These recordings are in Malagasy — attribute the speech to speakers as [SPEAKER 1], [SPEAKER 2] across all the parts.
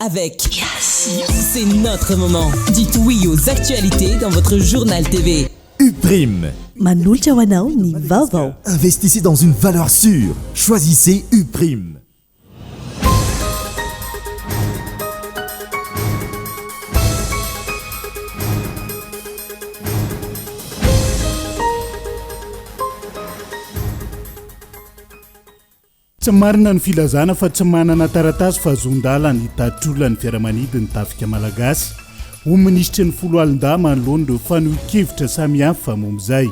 [SPEAKER 1] Avec C'est notre moment. Dites oui aux actualités dans votre journal TV.
[SPEAKER 2] Uprime.
[SPEAKER 3] Manolotra ho anao ny vaovao.
[SPEAKER 2] Investissez dans une valeur sûre. Choisissez Uprime.
[SPEAKER 4] Tsy marina ny filazana fa tsy manana taratasy fahazoan-dalana hitatitra olona ny fiaramanidin'ny tafika malagasy, hoy ny minisitry ny foloalindahy manoloana ireo fanehoan-kevitra samihafa momba izay.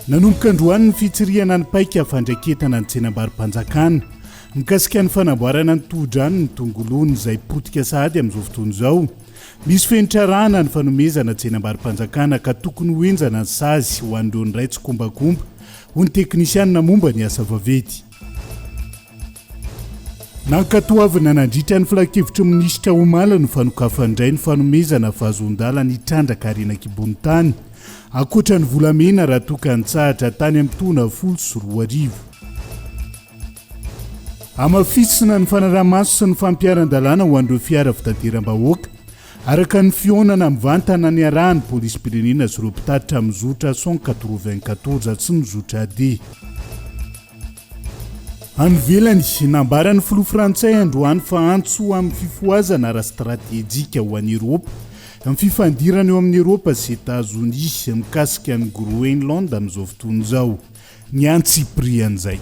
[SPEAKER 4] Nanomboka androany ny fitsirihana ny paika fandraiketana ny tsenambaro-panjakana mikasika ny fanamboarana ny tohodrano ny Tongolony izay potika sahady amin'izao fotoana izao. Misy fenitra arahana ny fanomezana tsenambaro-panjakana ka tokony ho henjana ny sazy ho an'ireo niray tsikombakomba hoy ny teknisianina momba ny asa vaventy. Nankatoavina nandritra ny filankevitry ny minisitra omaly ny fanokafan-dray ny fanomezana fahazoan-dalana hitrandraka harena an-kibon'ny tany, ankoatra ny volamena raha toa ka nitsahatra tany amin'ny taona 2010. Hamafisina ny fanaraha-maso sy ny fampiharan-dalàna ho an'ireo fiara fitateram-bahoaka, araka ny fihaonana mivantana niarahan'ny polisim-pirenena sy ireo mpitatitra amin'ny zotra 194 sy ny zotra D. Any ivelany, nambaran'ny filoha frantsay androany fa antso amin'ny fifohazana ara-stratejika ho an'i Eropa ny fifandirana eo amin'i Eropa sy Etazonia mikasika an'i Groenland amin'izao fotoana izao. Ny antsipirian'izay.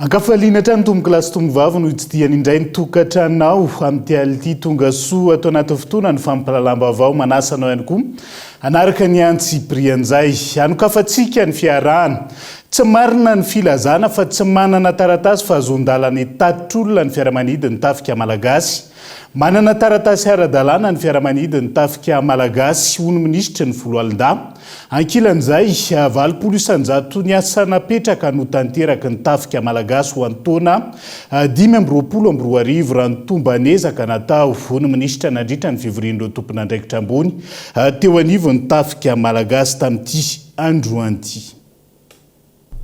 [SPEAKER 4] Ankafaliana hatrany tompokolahy sy tompovavy no hitsidihany indray ny tokantranonao amin'ity alina ity. Tonga soa ato anatin'ny fotoana ny fampahalalam-baovao. Manasa anao ihany koa hanaraka ny antsipirian'izay. Hanokafantsika ny fiarahana. Tsy marina ny filazana fa tsy manana taratasy fahazoan-dalana hitatitr'olona ny fiaramanidin'ny tafika malagasy. Manana taratasy ara-dalàna ny fiaramanidin'ny tafika malagasy, hoy ny minisitry ny Foloalindahy. Ankilan'izay, 80 isan-jato ny asa napetraka no tanteraky ny tafika malagasy ho an'ny taona 2025 raha ny tomban'ezaka natao, hoy ny minisitra nandritra ny fivorian'ireo tompon'andraikitra ambony teo anivon'ny tafika malagasy tamin'ity androany ity.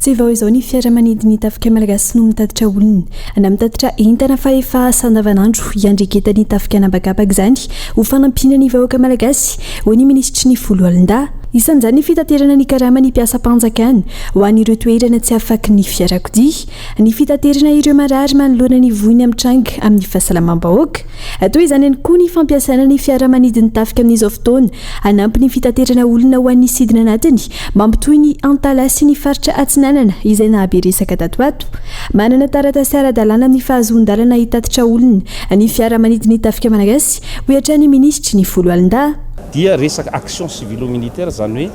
[SPEAKER 5] Tsy vao izao ny fiaramanidin'ny tafika malagasy no mitatitra olona na mitatitra entana fa efa asa andavanandro iandreketan'ny tafika an'habakabaka izany ho fanampiana ny vahoaka malagasy, hoy ny minisitry ny Foloalindahy. Isan'izany ny fitaterana ny karaman'ny mpiasam-panjakana ho an'ireo toerana tsy afaky ny fiarakodia, ny fitaterana ireo marary manoloana ny voina mitranga amin'ny fahasalamam-bahoaka. Toy izany ihany koa ny fampiasana ny fiaramanidin'ny tafika amin'izao fotoana hanampy ny fitaterana olona ho an'ny sidina anatiny mampitohy ny Antalaha sy ny faritra Atsinanana izay nahabe resaka tato ato. Manana taratasy ara-dalàna amin'ny fahazoan-dalana hitatitra olona ny fiaramanidin'ny tafika malagasy, hoy hatrany ny minisitry ny Foloalindahy.
[SPEAKER 6] Dia resaka action civilo-militaire, izany hoe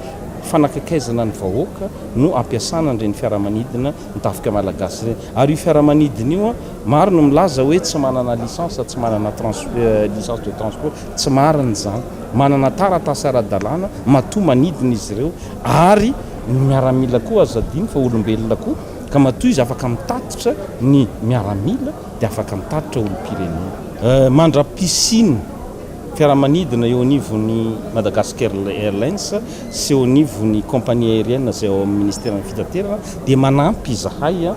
[SPEAKER 6] fanakaikaizana ny vahoaka no ampiasana an'ireny fiaramanidina ny tafika malagasy ireny. Ary io fiaramanidina io, maro no milaza hoe tsy manana licence, tsy manana trans, licence de transport, tsy marina izany. Manana taratasy ara-dalàna, matoa manidina izy ireo, ary ny miaramila koa aza adino fa olombelona koa, ka matoa izy afaka mitatitra ny miaramila dia afaka mitatitra olom-pirenena. Mandra-pisian'ny fiaramanidina eo anivon'ny Madagascar Airlines sy eo anivon'ny compagnie aérienne izay ao amin'ny ministeran'ny fitaterana dia manampy izahay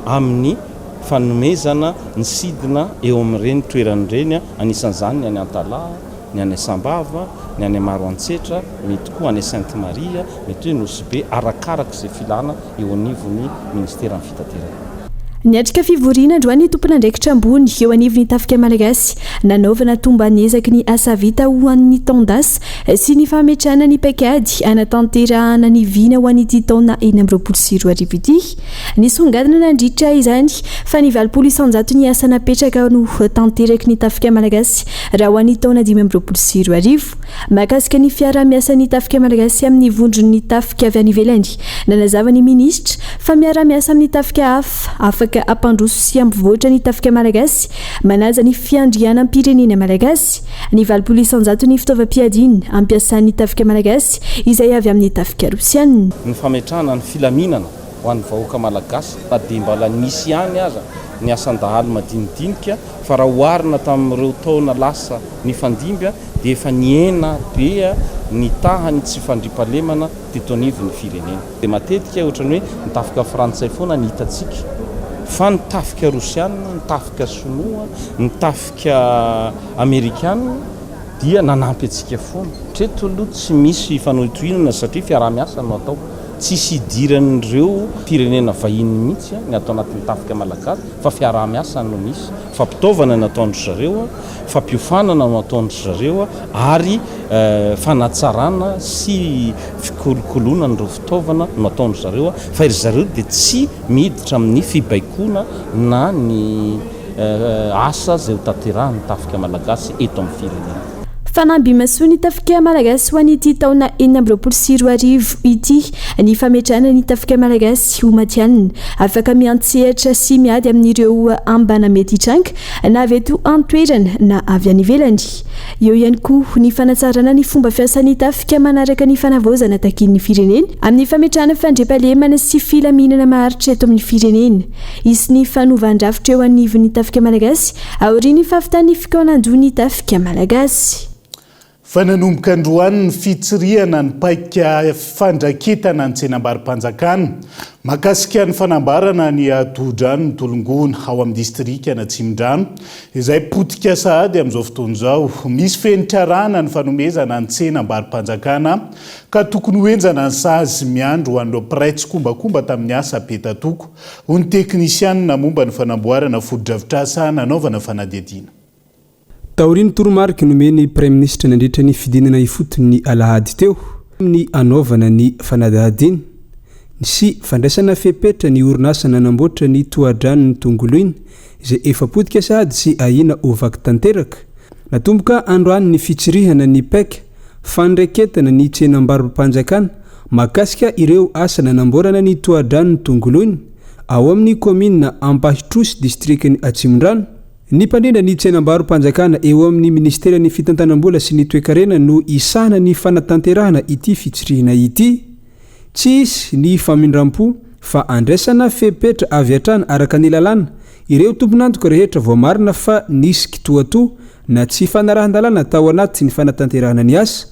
[SPEAKER 6] amin'ny fanomezana ny sidina eo amin'ireny toerana ireny, anisan'izany ny any Antalaha, ny any Sambava, ny any Maroantsetra, mety koa any Sainte Marie, mety hoe Nosy Be, arakaraka izay filana eo anivon'ny ministeran'ny fitaterana.
[SPEAKER 5] Niatrika fivoriana androany ny tompon'andraikitra ambony eo anivon'ny Tafika Malagasy nanaovana tomban'ezaky ny asa vita ho an'ny taon-dasa sy ny fametrahana ny paikady hanatanterahana ny vina ho an'ity taona 2026 ity. Nisongadina nandritra izany fa ny 80 isan-jaton'ny asa napetraka no tanteraky ny Tafika Malagasy raha ho an'ny taona 2025. Mahakasika ny fiaraha-miasan'ny Tafika Malagasy amin'ny vondron'ny tafika avy any ivelany, nanazava ny minisitra fa miara-miasa amin'ny tafika hafa afaka hampandroso sy hampivoatra ny Tafika Malagasy, manaja ny fiandrianam-pirenena malagasy. Ny 80 isan-jaton'ny fitaovam-piadiana ampiasan'ny Tafika Malagasy izay avy amin'ny tafika rosiana.
[SPEAKER 6] Ny fametrahana ny filaminana. ho an'ny vahoaka malagasy na dia mbola nisy ihany aza ny asan-dahalo madinidinika fa raha oharina tamin'ireo taona lasa nifandimby dia efa nihena be ny tahan'ny tsy fandriampahalemana teto anivon'ny firenena. Dia matetika ohatran'ny hoe ny tafika frantsay foana ny hitantsika fa ny tafika rosiana, ny tafika sinoa, ny tafika amerikana dia nanampy antsika foana. Hatreto aloha tsy misy fanohintohinana satria fiaraha-miasa no atao. Tsisy idiran'ireo firenena vahiny mihitsy ny ato anatin'ny tafika malagasy fa fiaraha-miasa no misy. Fampitaovana no ataon-dry zareo, fampiofanana no ataon-dry zareo ary fanatsarana sy fikolokoloana an'ireo fitaovana no ataon-dry zareo fa ry zareo dia tsy miditra amin'ny fibaikoana na ny asa izay ho tanterahin'ny tafika malagasy eto amin'ny firenena.
[SPEAKER 5] Fanamby imasoan'ny Tafika Malagasy ho an'ity taona 2026 ity ny fametrahana ny Tafika Malagasy ho matihanina, afaka miantsehatra sy miady amin'ireo ambana mety hitranga na avy eto an-toerana na avy any ivelany. Eo ihany koa ny fanatsarana ny fomba fiasan'ny Tafika manaraka ny fanavaozana takian'ny firenena amin'ny fametrahana fandriampahalemana sy filaminana maharitra eto amin'ny firenena. Hisy ny fanovan-drafitra eo anivon'ny Tafika Malagasy aorian'ny fahavitan'ny fikaonandoha ny Tafika Malagasy.
[SPEAKER 4] Fa nanomboka androany ny fitsirihana ny paika fandraketana ny tsenambaro-panjakana mahakasika ny fanambarana ny tohodrano Tolongoana ao amin'ny distrikan'Atsimondrano izay potika sahady amin'izao fotoana izao. Misy fenitra arahana ny fanomezana ny tsenambaro-panjakana ka tokony ho henjana ny sazy miandry ho an'ireo mpiray tsikombakomba tamin'ny asa petatoko, hoy ny teknisianina momba ny fanamboarana fotodrafitrasa nanaovana fanadihadiana.
[SPEAKER 7] Taorian'ny toromarika nomen'ny Praiminisitra nandritra ny fidinana ifotony ny alahady teo, ny hanaovana ny fanadihadiana sy fandraisana fepetra ny orinasa nanamboatra ny tohadranon'i Tongoloina izay efa potika sahady sy ahiana ho vaky tanteraka. Natomboka androany ny fitsirihana ny paika fandraiketana ny tsenambaro-panjakana mahakasika ireo asa nanamboarana ny tohadranon'i Tongoloina ao amin'ny kaominina Ampahitrosy distrikan'i Atsimondrano. Ny mpandrindra ny tsenambaro-panjakana eo amin'ny minisiteran'ny fitantanam-bola sy ny toekarena no hisahana ny fanatanterahana ity fitsirihina ity. Tsy hisy ny famindram-po fa andraisana fepetra avy hatrany araka ny lalàna ireo tompon'antoka rehetra voamarina fa nisy kitoatoa na tsy fanarahan-dalàna tao anatin'ny fanatanterahana ny asa.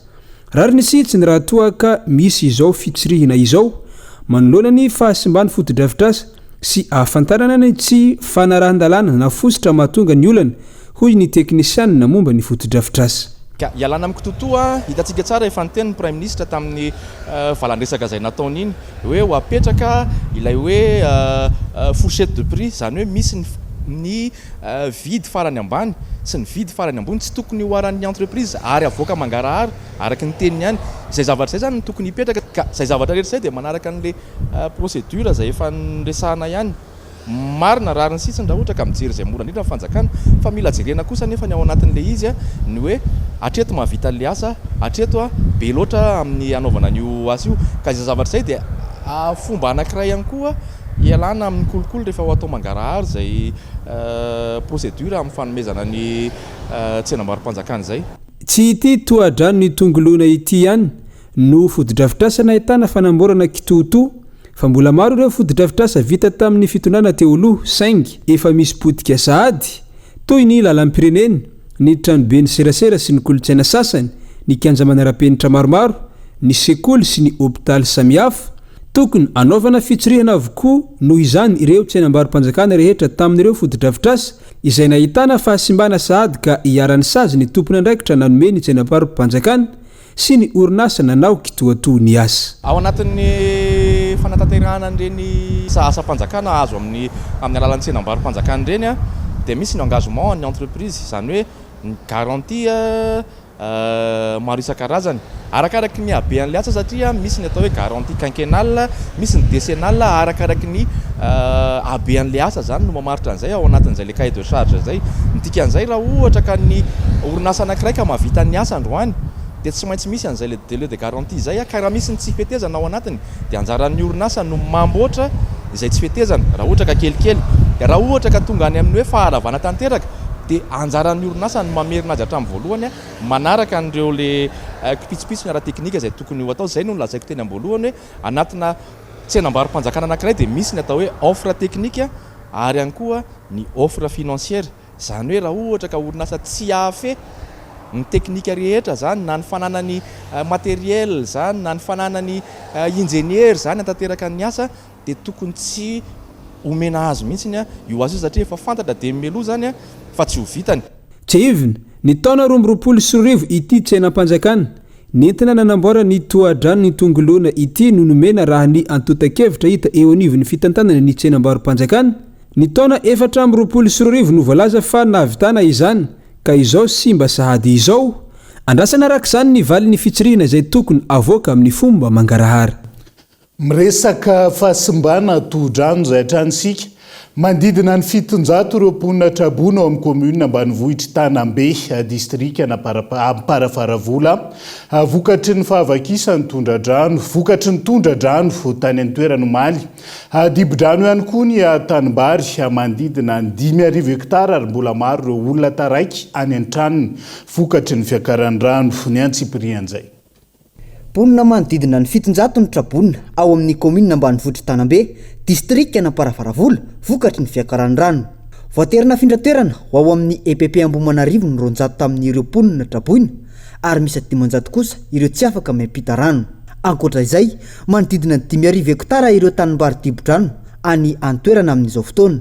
[SPEAKER 7] Rariny sy hitsiny raha toa ka misy izao fitsirihina izao manoloana ny fahasimban'ny fotodrafitrasa sy ahafantarana ny tsy fanarahan-dalàna na fositra mahatonga ny olana, hoy ny teknisianina momba ny fotodrafitrasa.
[SPEAKER 8] Ka ialana amin'ny kitoatoa, hitantsika tsara efa niteny ny Praiminisitra tamin'ny valandresaka izay nataony iny hoe ho apetraka ilay hoe fourchette de prix, izany hoe misy ny ny vidy farany ambany sy ny vidy farany ambony tsy tokony hoharan'ny entreprise ary avoaka mangarahara araka ny teniny ihany. Izay zavatra izay izany no tokony hipetraka ka izay zavatra rehetra izay dia manaraka an'ilay procédure izay efa niresahana ihany. Marina, rariny sisiny raha ohatra ka mijery izay mora indrindra ny fanjakana, fa mila jerena kosa anefa ny ao anatin'ilay izy ny hoe hatreto mahavita an'ilay asa, hatreto be loatra amin'ny hanaovana an'io asa io, ka izay zavatra izay dia fomba anankiray ihany koa hialana amin'ny kolikoly rehefa ho atao mangarahara izay procédure amin'ny fanomezana ny tsenambaro-panjakana izay.
[SPEAKER 7] Tsy ity tohadrano nitongoloina ity ihany no fotodrafitrasa nahitana fanamboarana kitoatoa Fa mbola maro ireo fotodrafitrasa vita tamin'ny fitondrana teo aloha saingy efa misy potika sahady, toy ny lalam-pirenena, ny tranoben'ny serasera sy ny kolontsaina sasany, ny kianja manara-penitra maromaro, ny sekoly sy ny hopitaly samihafa. Tokony hanaovana fitsirihana avokoa noho izany ireo tsenambaro-panjakana rehetra tamin'ireo fotodrafitrasa izay nahitana fahasimbana sahady ka iharan'ny sazy ny tompon'andraikitra nanome ny tsenambaro-panjakana sy ny orinasa nanao kitoatoa ny asa.
[SPEAKER 8] Ao anatin'ny fanatanterahana an'ireny asam-panjakana azo amin'ny amin'ny alalan'ny tsenambaro-panjakana ireny dia misy ny engagement an'ny entreprise, izany hoe ny garantie maro isan-karazany. Arakaraky ny habean'ilay asa satria misy ny atao hoe garantie quinquennale, misy ny décennale, arakaraky ny habean'ilay asa izany no mamaritra an'izay ao anatin'izay ilay cahier de charge izay. Ny dikan'izay raha ohatra ka ny orinasa anankiray ka mahavita ny asa androany dia tsy maintsy misy an'izay le délai de garantie izay ka raha misy ny tsy fetezana ao anatiny dia anjaran'ny orinasa no mamboatra izay tsy fetezana raha ohatra ka kelikely. Dia raha ohatra ka tonga any amin'ny hoe faharavana tanteraka dia anjaran'ny orinasa no mamerina azy hatramin'ny voalohany manaraka an'ireo le kipitsopitsony ara-teknika izay tokony ho atao. Izay no nolazaiko teny am-boalohany hoe anatina. Tsenambaro-panjakana anankiray dia misy ny atao hoe offre technique ary ihany koa ny offre financière. Izany hoe raha ohatra ka orinasa tsy hahafehy ny teknika rehetra izany na ny fananany matériel izany na ny fananany injeniera izany hantanteraka ny asa dia tokony tsy omena azy mihitsy io asa io satria efa fantatra dia mialoha izany fa tsy ho vitany.
[SPEAKER 7] Tsiahivina, ny taona 2022 ity tsenam-panjakana nentina nanamboarana ny tohadrano Tongoloana ity no nomena raha ny antontan-kevitra hita eo anivon'ny fitantanana ny tsenambaro-panjakana. Ny taona 2024 no voalaza fa nahavitana izany ka izao simba sahady izao. Andrasana araka izany ny valin'ny fitsirihina izay tokony avoaka amin'ny fomba mangarahara.
[SPEAKER 4] Miresaka fahasimbana tohodrano izay hatrany isika. Manodidina ny 700 ireo mponina traboina ao amin'ny kaominina ambanivohitr'i Tanambe, distrikan'Amparafaravola, vokatry ny fahavakisan'ny tondra-drano, vokatry ny tondra-drano tany an-toerana omaly. Dibo-drano ihany koa ny tanimbary manodidina ny 5000 hektara ary mbola maro ireo olona taraiky any an-tranony vokatry ny fiakaran'ny rano. Ny antsipirian'izay.
[SPEAKER 9] Mponina manodidina ny 700 no traboina ao amin'ny kaominina ambanivohitr'i Tanambe, distrikan'Amparafaravola, vokatry ny fiakaran'ny rano. Voatery nafindra toerana ho ao amin'ny EPP Ambohimanarivo ny 200 tamin'ireo mponina traboina ary miisa 500 kosa ireo tsy afaka miampita rano. Ankoatra izay, manodidina ny 5000 hektara ireo tanimbary dibo-drano any an-toerana amin'izao fotoana.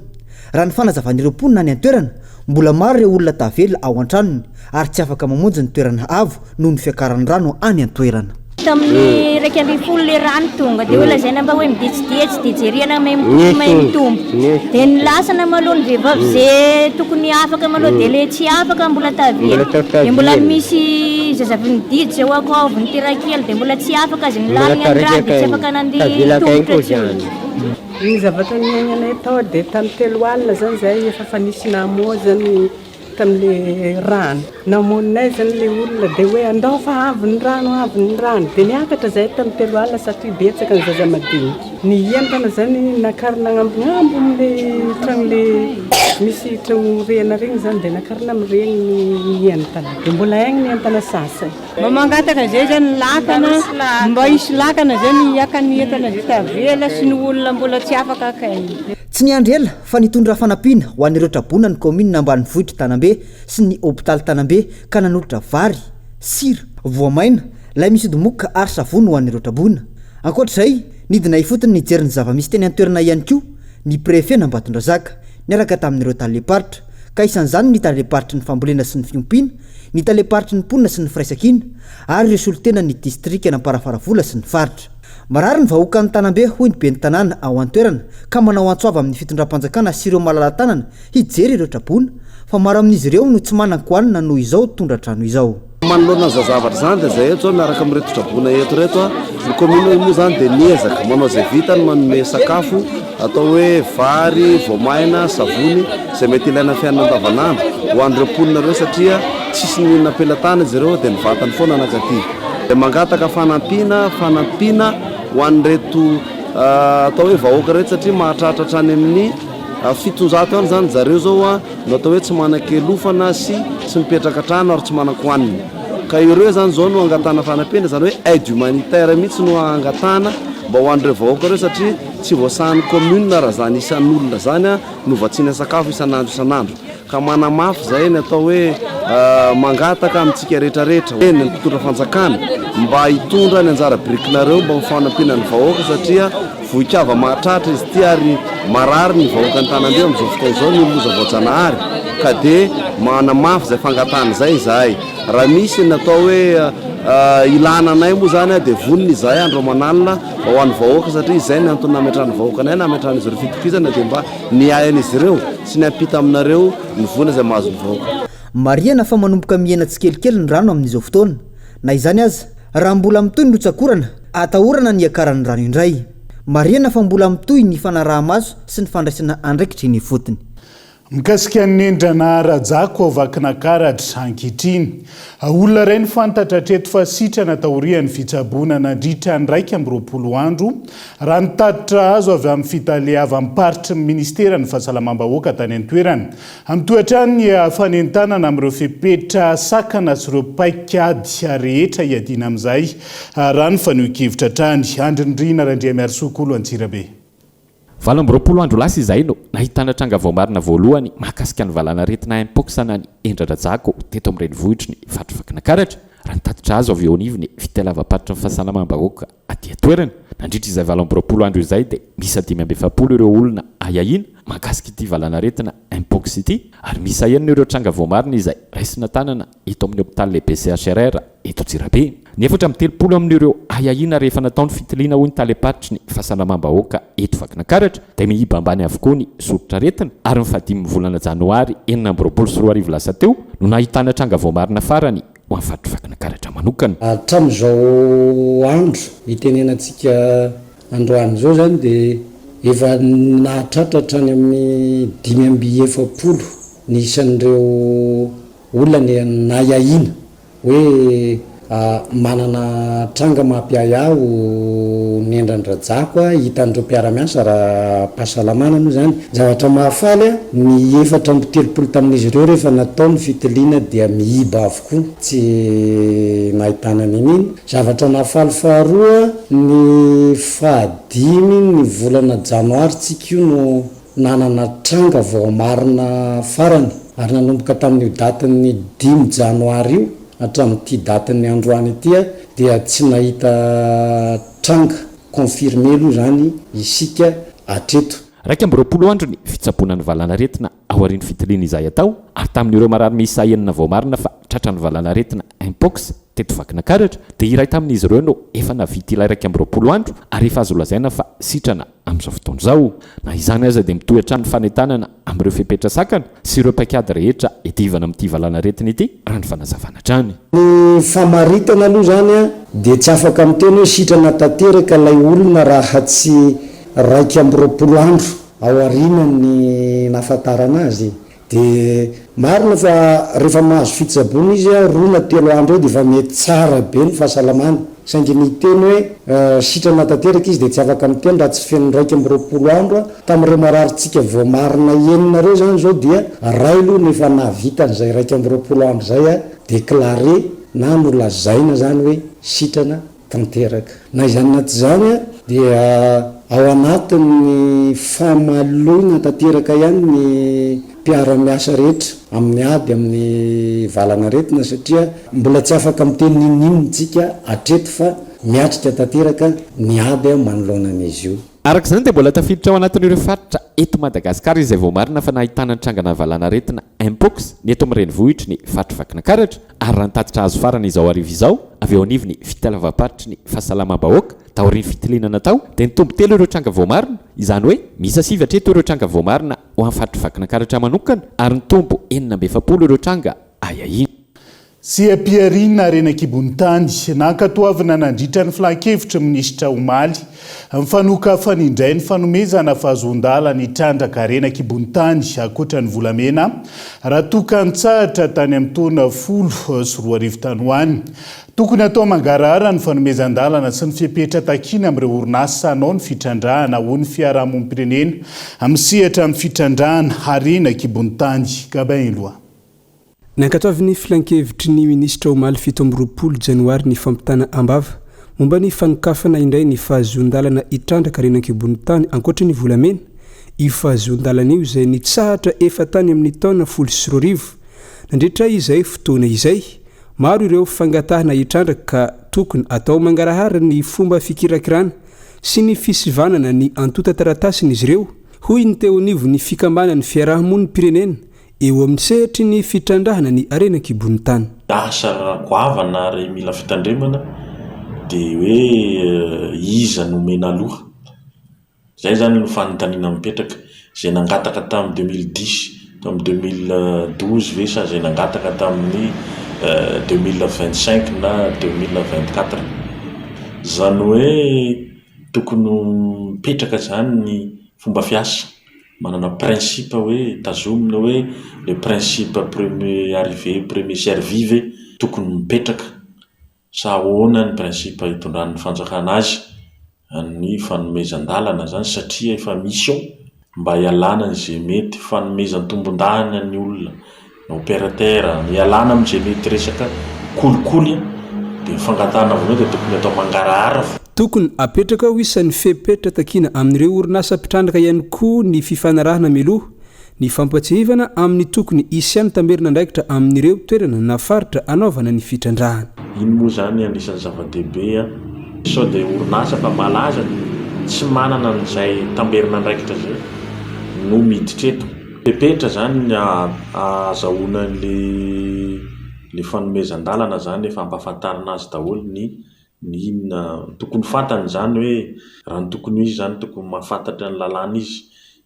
[SPEAKER 9] Raha ny fanazavan'ireo mponina any an-toerana, mbola maro ireo olona tavela ao an-tranony ary tsy afaka mamonjy ny toerana avo noho ny fiakaran'ny rano any an-toerana.
[SPEAKER 10] Tamin'ny 11 le rano tonga dia hoe lazaina mba hoe miditsiditsy dia jerena mahay mitombo mahay mitombo dia ny lasana maloha ny vehivavy ze tokony afaka maloha dia le tsy afaka mbola tavela dia mbola misy zaza avy niditsy zao akao avy niterakely dia mbola tsy afaka azy ny lalina ny rano dia tsy afaka nandeha tongotra intsony.
[SPEAKER 11] Ny zavatra niaignanay tao dia tamin'ny telo alina zany zahay efa fa nisy namoha zany tamin'le rano. Namoninay zany le olona dia hoe andao fa avy ny rano, avy ny rano. Dia niakatra zahay tamin'ny telo alina satria betsaka ny zaza madinika. Ny entana zany nakarina agnambonambo amin'le tragno le misy tragno rihana regny zany dia nakarina amin'regny ny entana. Dia mbola aigny ny entana sasany.
[SPEAKER 12] Mba mangataka izay zany lakana, mba hisy lakana zany hiaka ny entana izay tavela sy ny olona mbola tsy afaka akaina.
[SPEAKER 9] Tsy niandry ela fa nitondra fanampiana ho an'ireo traboina ny kaominina ambanivohitr'i Tanambe sy ny hopitaly Tanambe ka nanolotra vary, sira, voamaina, lay misy odimoka ary savony ho an'ireo traboina. Ankoatra izay, nidina ifotony nijery ny zava-misy teny an-toerana ihany koa ny prefen'Ambatondrazaka niaraka tamin'ireo talem-paritra ka isan'izany ny talem-paritry ny fambolena sy ny fiompiana, ny talem-paritry ny mponina sy ny firaisankina ary ireo solontenan'ny distrikan'Amparafaravola sy ny faritra. Marary ny vahoakan'i Tanambe hoy ny ben'ny tanàna ao an-toerana ka manao antso avo amin'ny fitondram-panjakana sy ireo malala-tanana hijery ireo traboina fa maro amin'izy ireo no tsy manan-kohanina noho izao tondra-drano izao.
[SPEAKER 13] Manoloana an'izao zavatra izany dia izay eto izao miaraka amin'ireto traboina eto ireto, ny commune moa izany dia miezaka manao izay vitany manome sakafo Atao hoe vary, voamaina, savony, izay mety ilaina amin'ny fiainana andavanandro ho an'ireo mponina ireo satria tsisy n'inona am-pelatana izy ireo dia ny vatany foana nankaty. Dia mangataka fanampiana, fanampiana ho an'ireto atao hoe vahoaka ireto satria mahatratra hatrany amin'ny 700 any izany zareo izao no atao hoe tsy manan-kelofana sy tsy mipetraka an-trano ary tsy manan-kohanina. Ka ireo izany izao no angatahana fanampiana, izany hoe aide humanitaire mihitsy no angatahana mba ho an'ireo vahoaka ireo satria Tsy voasahan'ny commune raha zany isan'olona zany no vatsiana sakafo isan'andro isan'andro. Ka manamafy zay ny atao hoe mangataka amintsika rehetra rehetra, eny ny mpitondra fanjakana mba hitondra ny anjara birikinareo mba ho fanampiana ny vahoaka satria vohikava mahatratra izy ity ary marary ny vahoakan'i Tanandreo amin'izao fotoana izao noho ny loza voajanahary ka dia manamafy izay fangatahana izay izahay. Raha misy ny atao hoe ilana anay moa zany dia vonona izahay andro aman'alina Mba ho an'ny vahoaka satria izay ny antony nametrahan'ny vahoaka anay, nametrahan'izy ireo fitokisana dia mba ny hiahy an'izy ireo sy ny hampita aminareo ny voina izay mahazo ny vahoaka.
[SPEAKER 9] Marihana fa manomboka mihena tsikelikely ny rano amin'izao fotoana. Na izany aza, raha mbola mitohy ny rotsak'orana, atahorana ny hiakaran'ny rano indray. Marihana fa mbola mitohy ny fanaraha-maso sy ny fandraisana andraikitra eny ifotony.
[SPEAKER 4] Mikasika ny nendrana rajako ao Vakinakaratra ankehitriny. Olona iray no fantatra hatreto fa sitrana taorian'ny fitsaboana nandritra ny 21 andro, raha ny tatitra azo avy amin'ny fitaleavam-paritry ny ministeran'ny fahasalamam-bahoaka tany an-toerana. Mitohy hatrany ny fanentanana amin'ireo fepetra sakana sy ireo paikady rehetra hiadiana amin'izay, raha ny fanehoan-kevitra hatrany. Andry Nirina Randriamiarisoa Kolo Antsirabe.
[SPEAKER 14] 28 andro lasa izay no nahitana tranga voamarina voalohany mahakasika ny valanaretina Mpox na ny hendradrajako teto amin'ny renivohitry ny faritra Vakinakaratra, raha ny tatitra azo avy eo anivon'ny fitalavam-paritry ny fahasalamam-bahoaka aty an-toerana. Nandritra izay 28 andro izay dia miisa 45 ireo olona ahiahiana mahakasika ity valanaretina Mpox ity ary miisa enina ireo tranga voamarina izay raisina tanana eto amin'ny hopitaly lehibe CHRR eto Antsirabe. Ny 34 amin'ireo ahiahiana rehefa natao ny fitiliana hoy ny talem-paritry ny fahasalamam-bahoaka eto Vakinankaratra dia mihiba ambany avokoa ny soritr'aretina ary ny fahadimin'ny volana janoary 2026 lasa teo no nahitana tranga voamarina farany ho an'ny faritr'i Vakinankaratra manokana.
[SPEAKER 15] Hatramin'izao andro itenenantsika androany izao izany dia efa nahatratra hatrany amin'ny 45 ny isan'ireo Olona nahiahiana hoe manana tranga mampiahiahy ho nendran-dRajako hitan'ireo mpiara-miasa ara-pahasalamana moa izany. Zavatra mahafaly, ny 34 tamin'izy ireo rehefa natao ny fitiliana dia miiba avokoa, tsy nahitana n'inona. Zavatra nahafaly faharoa, ny fahadimy ny volana janoary tsika io no nanana tranga voamarina farany ary nanomboka tamin'io datin'ny dimy janoary io hatramin'ity datin'ny androany ity dia tsy nahita tranga confirmé aloha izany isika hatreto.
[SPEAKER 14] 21 andro ny fitsaboana ny valanaretina aorian'ny fitiliana izay atao ary tamin'ireo marary miisa enina voamarina fa tratran'ny valanaretina Mpox teto Vakinakaratra dia iray tamin'izy ireo no efa nahavita ilay 21 andro ary efa azo lazaina fa sitrana amin'izao fotoana izao. Na izany aza dia mitohy hatrany ny fanentanana amin'ireo fepetra sakana sy ireo paikady rehetra hiadivana amin'ity valanaretina ity, raha ny fanazavana hatrany.
[SPEAKER 15] Ny famaritana aloha izany dia tsy afaka miteny hoe sitrana tanteraka ilay olona raha tsy 21 andro aorianan'ny nahafantarana azy. Dia marina fa rehefa mahazo fitsaboana izy roa na telo andro eo dia efa mety tsara be ny fahasalamany. Saingy ny hiteny hoe sitrana tanteraka izy dia tsy afaka miteny raha tsy feno 21 andro. Tamin'ireo mararintsika voamarina enina ireo izany izao dia iray aloha no efa nahavita an'izay 21 andro izay déclaré na nolazaina izany hoe sitrana tanteraka. Na izany na tsy izany dia ao anatin'ny fahamaloina tanteraka ihany ny mpiara-miasa rehetra amin'ny ady amin'ny valan'aretina satria mbola tsy afaka miteny n'inon'inona isika hatreto fa miatrika tanteraka ny ady manoloana an'izy io.
[SPEAKER 14] Araka izany dia mbola tafiditra ao anatin'ireo faritra eto Madagasikara izay voamarina fa nahitana ny trangana valan'aretina Mpox ny eto amin'ny renivohitry ny faritr'i Vakinankaratra ary raha ny tatitra azo farany izao hariva izao avy eo anivon'ny fitaleavam-paritry ny fahasalamam-bahoaka taorian'ny fitiliana natao dia nitombo telo ireo tranga voamarina, izany hoe miisa sivy hatreto ireo tranga voamarina ho an'ny faritr'i Vakinankaratra manokana ary nitombo 46 ireo tranga ahiahiana.
[SPEAKER 4] Seha-pihariana harena an-kibon'ny tany, nankatoavina nandritra ny filan-kevitry ny minisitra omaly, ny fanokafana indray ny fanomezana fahazoan-dalana hitrandraka harena an-kibon'ny tany ankoatra ny volamena raha toa ka nitsahatra tany amin'ny taona 2010 tany ho any. Tokony hatao mangarahara ny fanomezan-dalana sy ny fepetra takiana amin'ireo orinasa hanao ny fitrandrahana hoy ny fiarahamonim-pirenena amin'ny sehatra amin'ny fitrandrahana harena an-kibon'ny tany. Gabin Eloi.
[SPEAKER 7] Nankatoavin'ny Filankevitry ny Minisitra omaly 27 janoary ny fampitana am-bava momba ny fanokafana indray ny fahazoan-dalana hitrandraka harena an-kibon'ny tany ankoatra ny volamena. Io fahazoan-dalana io izay nitsahatra efa tany amin'ny taona 2010. Nandritra izay fotoana izay, maro ireo fangatahana hitrandraka ka tokony atao mangarahara ny fomba fikirakirana sy ny fisivanana ny antontan-taratasin'izy ireo, hoy ny teo anivon'ny fikambanan'ny fiarahamonim-pirenena eo amin'ny sehatry ny fitrandrahana ny harena an-kibon'ny tany.
[SPEAKER 16] Asa goavana ary mila fitandremana dia hoe iza no omena aloha? Izay izany no fanontaniana mipetraka. Izay nangataka tamin'ny 2010, tamin'ny 2012 ve sa izay nangataka tamin'ny 2025 na 2024? Izany hoe tokony ho mipetraka izany ny fomba fiasa. Manana principe hoe tazomina hoe le principe premier arrivé premier servi ve tokony mipetraka sa ahoana ny principe itondran'ny fanjakana azy ny fanomezan-dalana zany satria efa misy ao mba hialana an'izay mety fanomezan-tombondahiny ny olona ny opérateur, hialana amin'izay mety resaka kolikoly dia ny fangatahana voalohany dia tokony atao mangarahara.
[SPEAKER 7] Tokony apetraka ho isan'ny fepetra takiana amin'ireo orinasa mpitrandraka ihany koa ny fifanarahana mialoha ny fampatsiahivana amin'ny tokony hisian'ny tamberin'andraikitra amin'ireo toerana na faritra anaovana ny fitrandrahana.
[SPEAKER 16] Iny moa izany anisan'ny zava-dehibe an! Sao dia orinasa fa malaza tsy manana an'izay tamberin'andraikitra izay no miditra eto. Fepetra izany ny ahazahoana an'ilay fanomezan-dalana izany efa ampahafantarina azy daholo ny ny inona tokony fantany izany hoe raha ny tokony ho izy izany tokony mahafantatra ny lalàna izy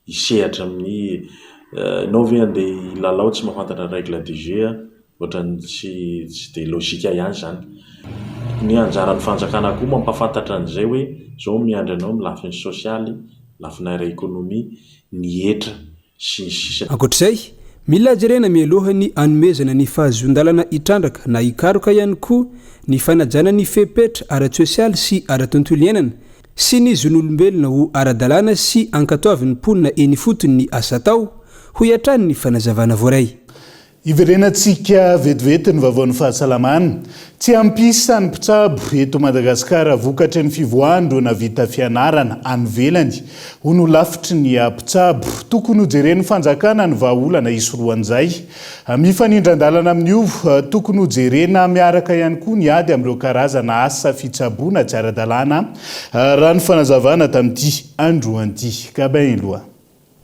[SPEAKER 16] hisehatra amin'ny ianao ve handeha hilalao tsy mahafantatra règle du jeu ohatran'ny tsy tsy dia logique ihany izany. Tokony hoe anjaran'ny fanjakana koa mampahafantatra an'izay hoe izao miandry anao amin'ny lafiny sosialy, lafiny ara-ekonomia, ny hetra sy ny sisa.
[SPEAKER 7] Ankoatra izay, mila jerena mialoha ny hanomezana ny fahazoan-dalana hitrandraka na hikaroka ihany koa ny fanajana ny fepetra ara-tsosialy sy ara-tontolo iainana sy ny zon'olombelona ho ara-dalàna sy ankatoavin'ny mponina eny ifotony ny asa atao, hoy hatrany ny fanazavana voaray.
[SPEAKER 4] Hiverenantsika vetivety ny vaovaon'ny fahasalamana. Tsy ampy isa ny mpitsabo eto Madagasikara vokatry ny fivoahan'ireo nahavita fianarana any ivelany ho no lafitry ny mpitsabo. Tokony hojeren'ny fanjakana ny vahaolana hisorohan'izay. Mifanindran-dalana amin'io, tokony hojerena miaraka ihany koa ny ady amin'ireo karazana asa fitsaboana tsy ara-dalàna, raha ny fanazavana tamin'ity androany ity. Gabin Eloi.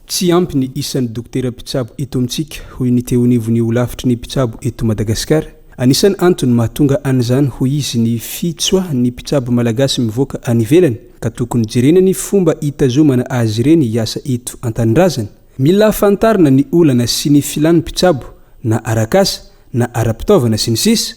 [SPEAKER 7] Tsy ampy ny isan'ny dokotera mpitsabo eto amintsika, hoy ny teo anivon'ny holafitry ny mpitsabo eto Madagasikara. Anisan'ny antony mahatonga an'izany, hoy izy, ny fitsoahan'ny mpitsabo malagasy mivoaka any ivelany, ka tokony jerena ny fomba hitazomana azy ireny hiasa eto an-tanindrazana. Mila fantarina ny olana sy ny filan'ny mpitsabo na arak'asa na ara-pitaovana sy ny sisa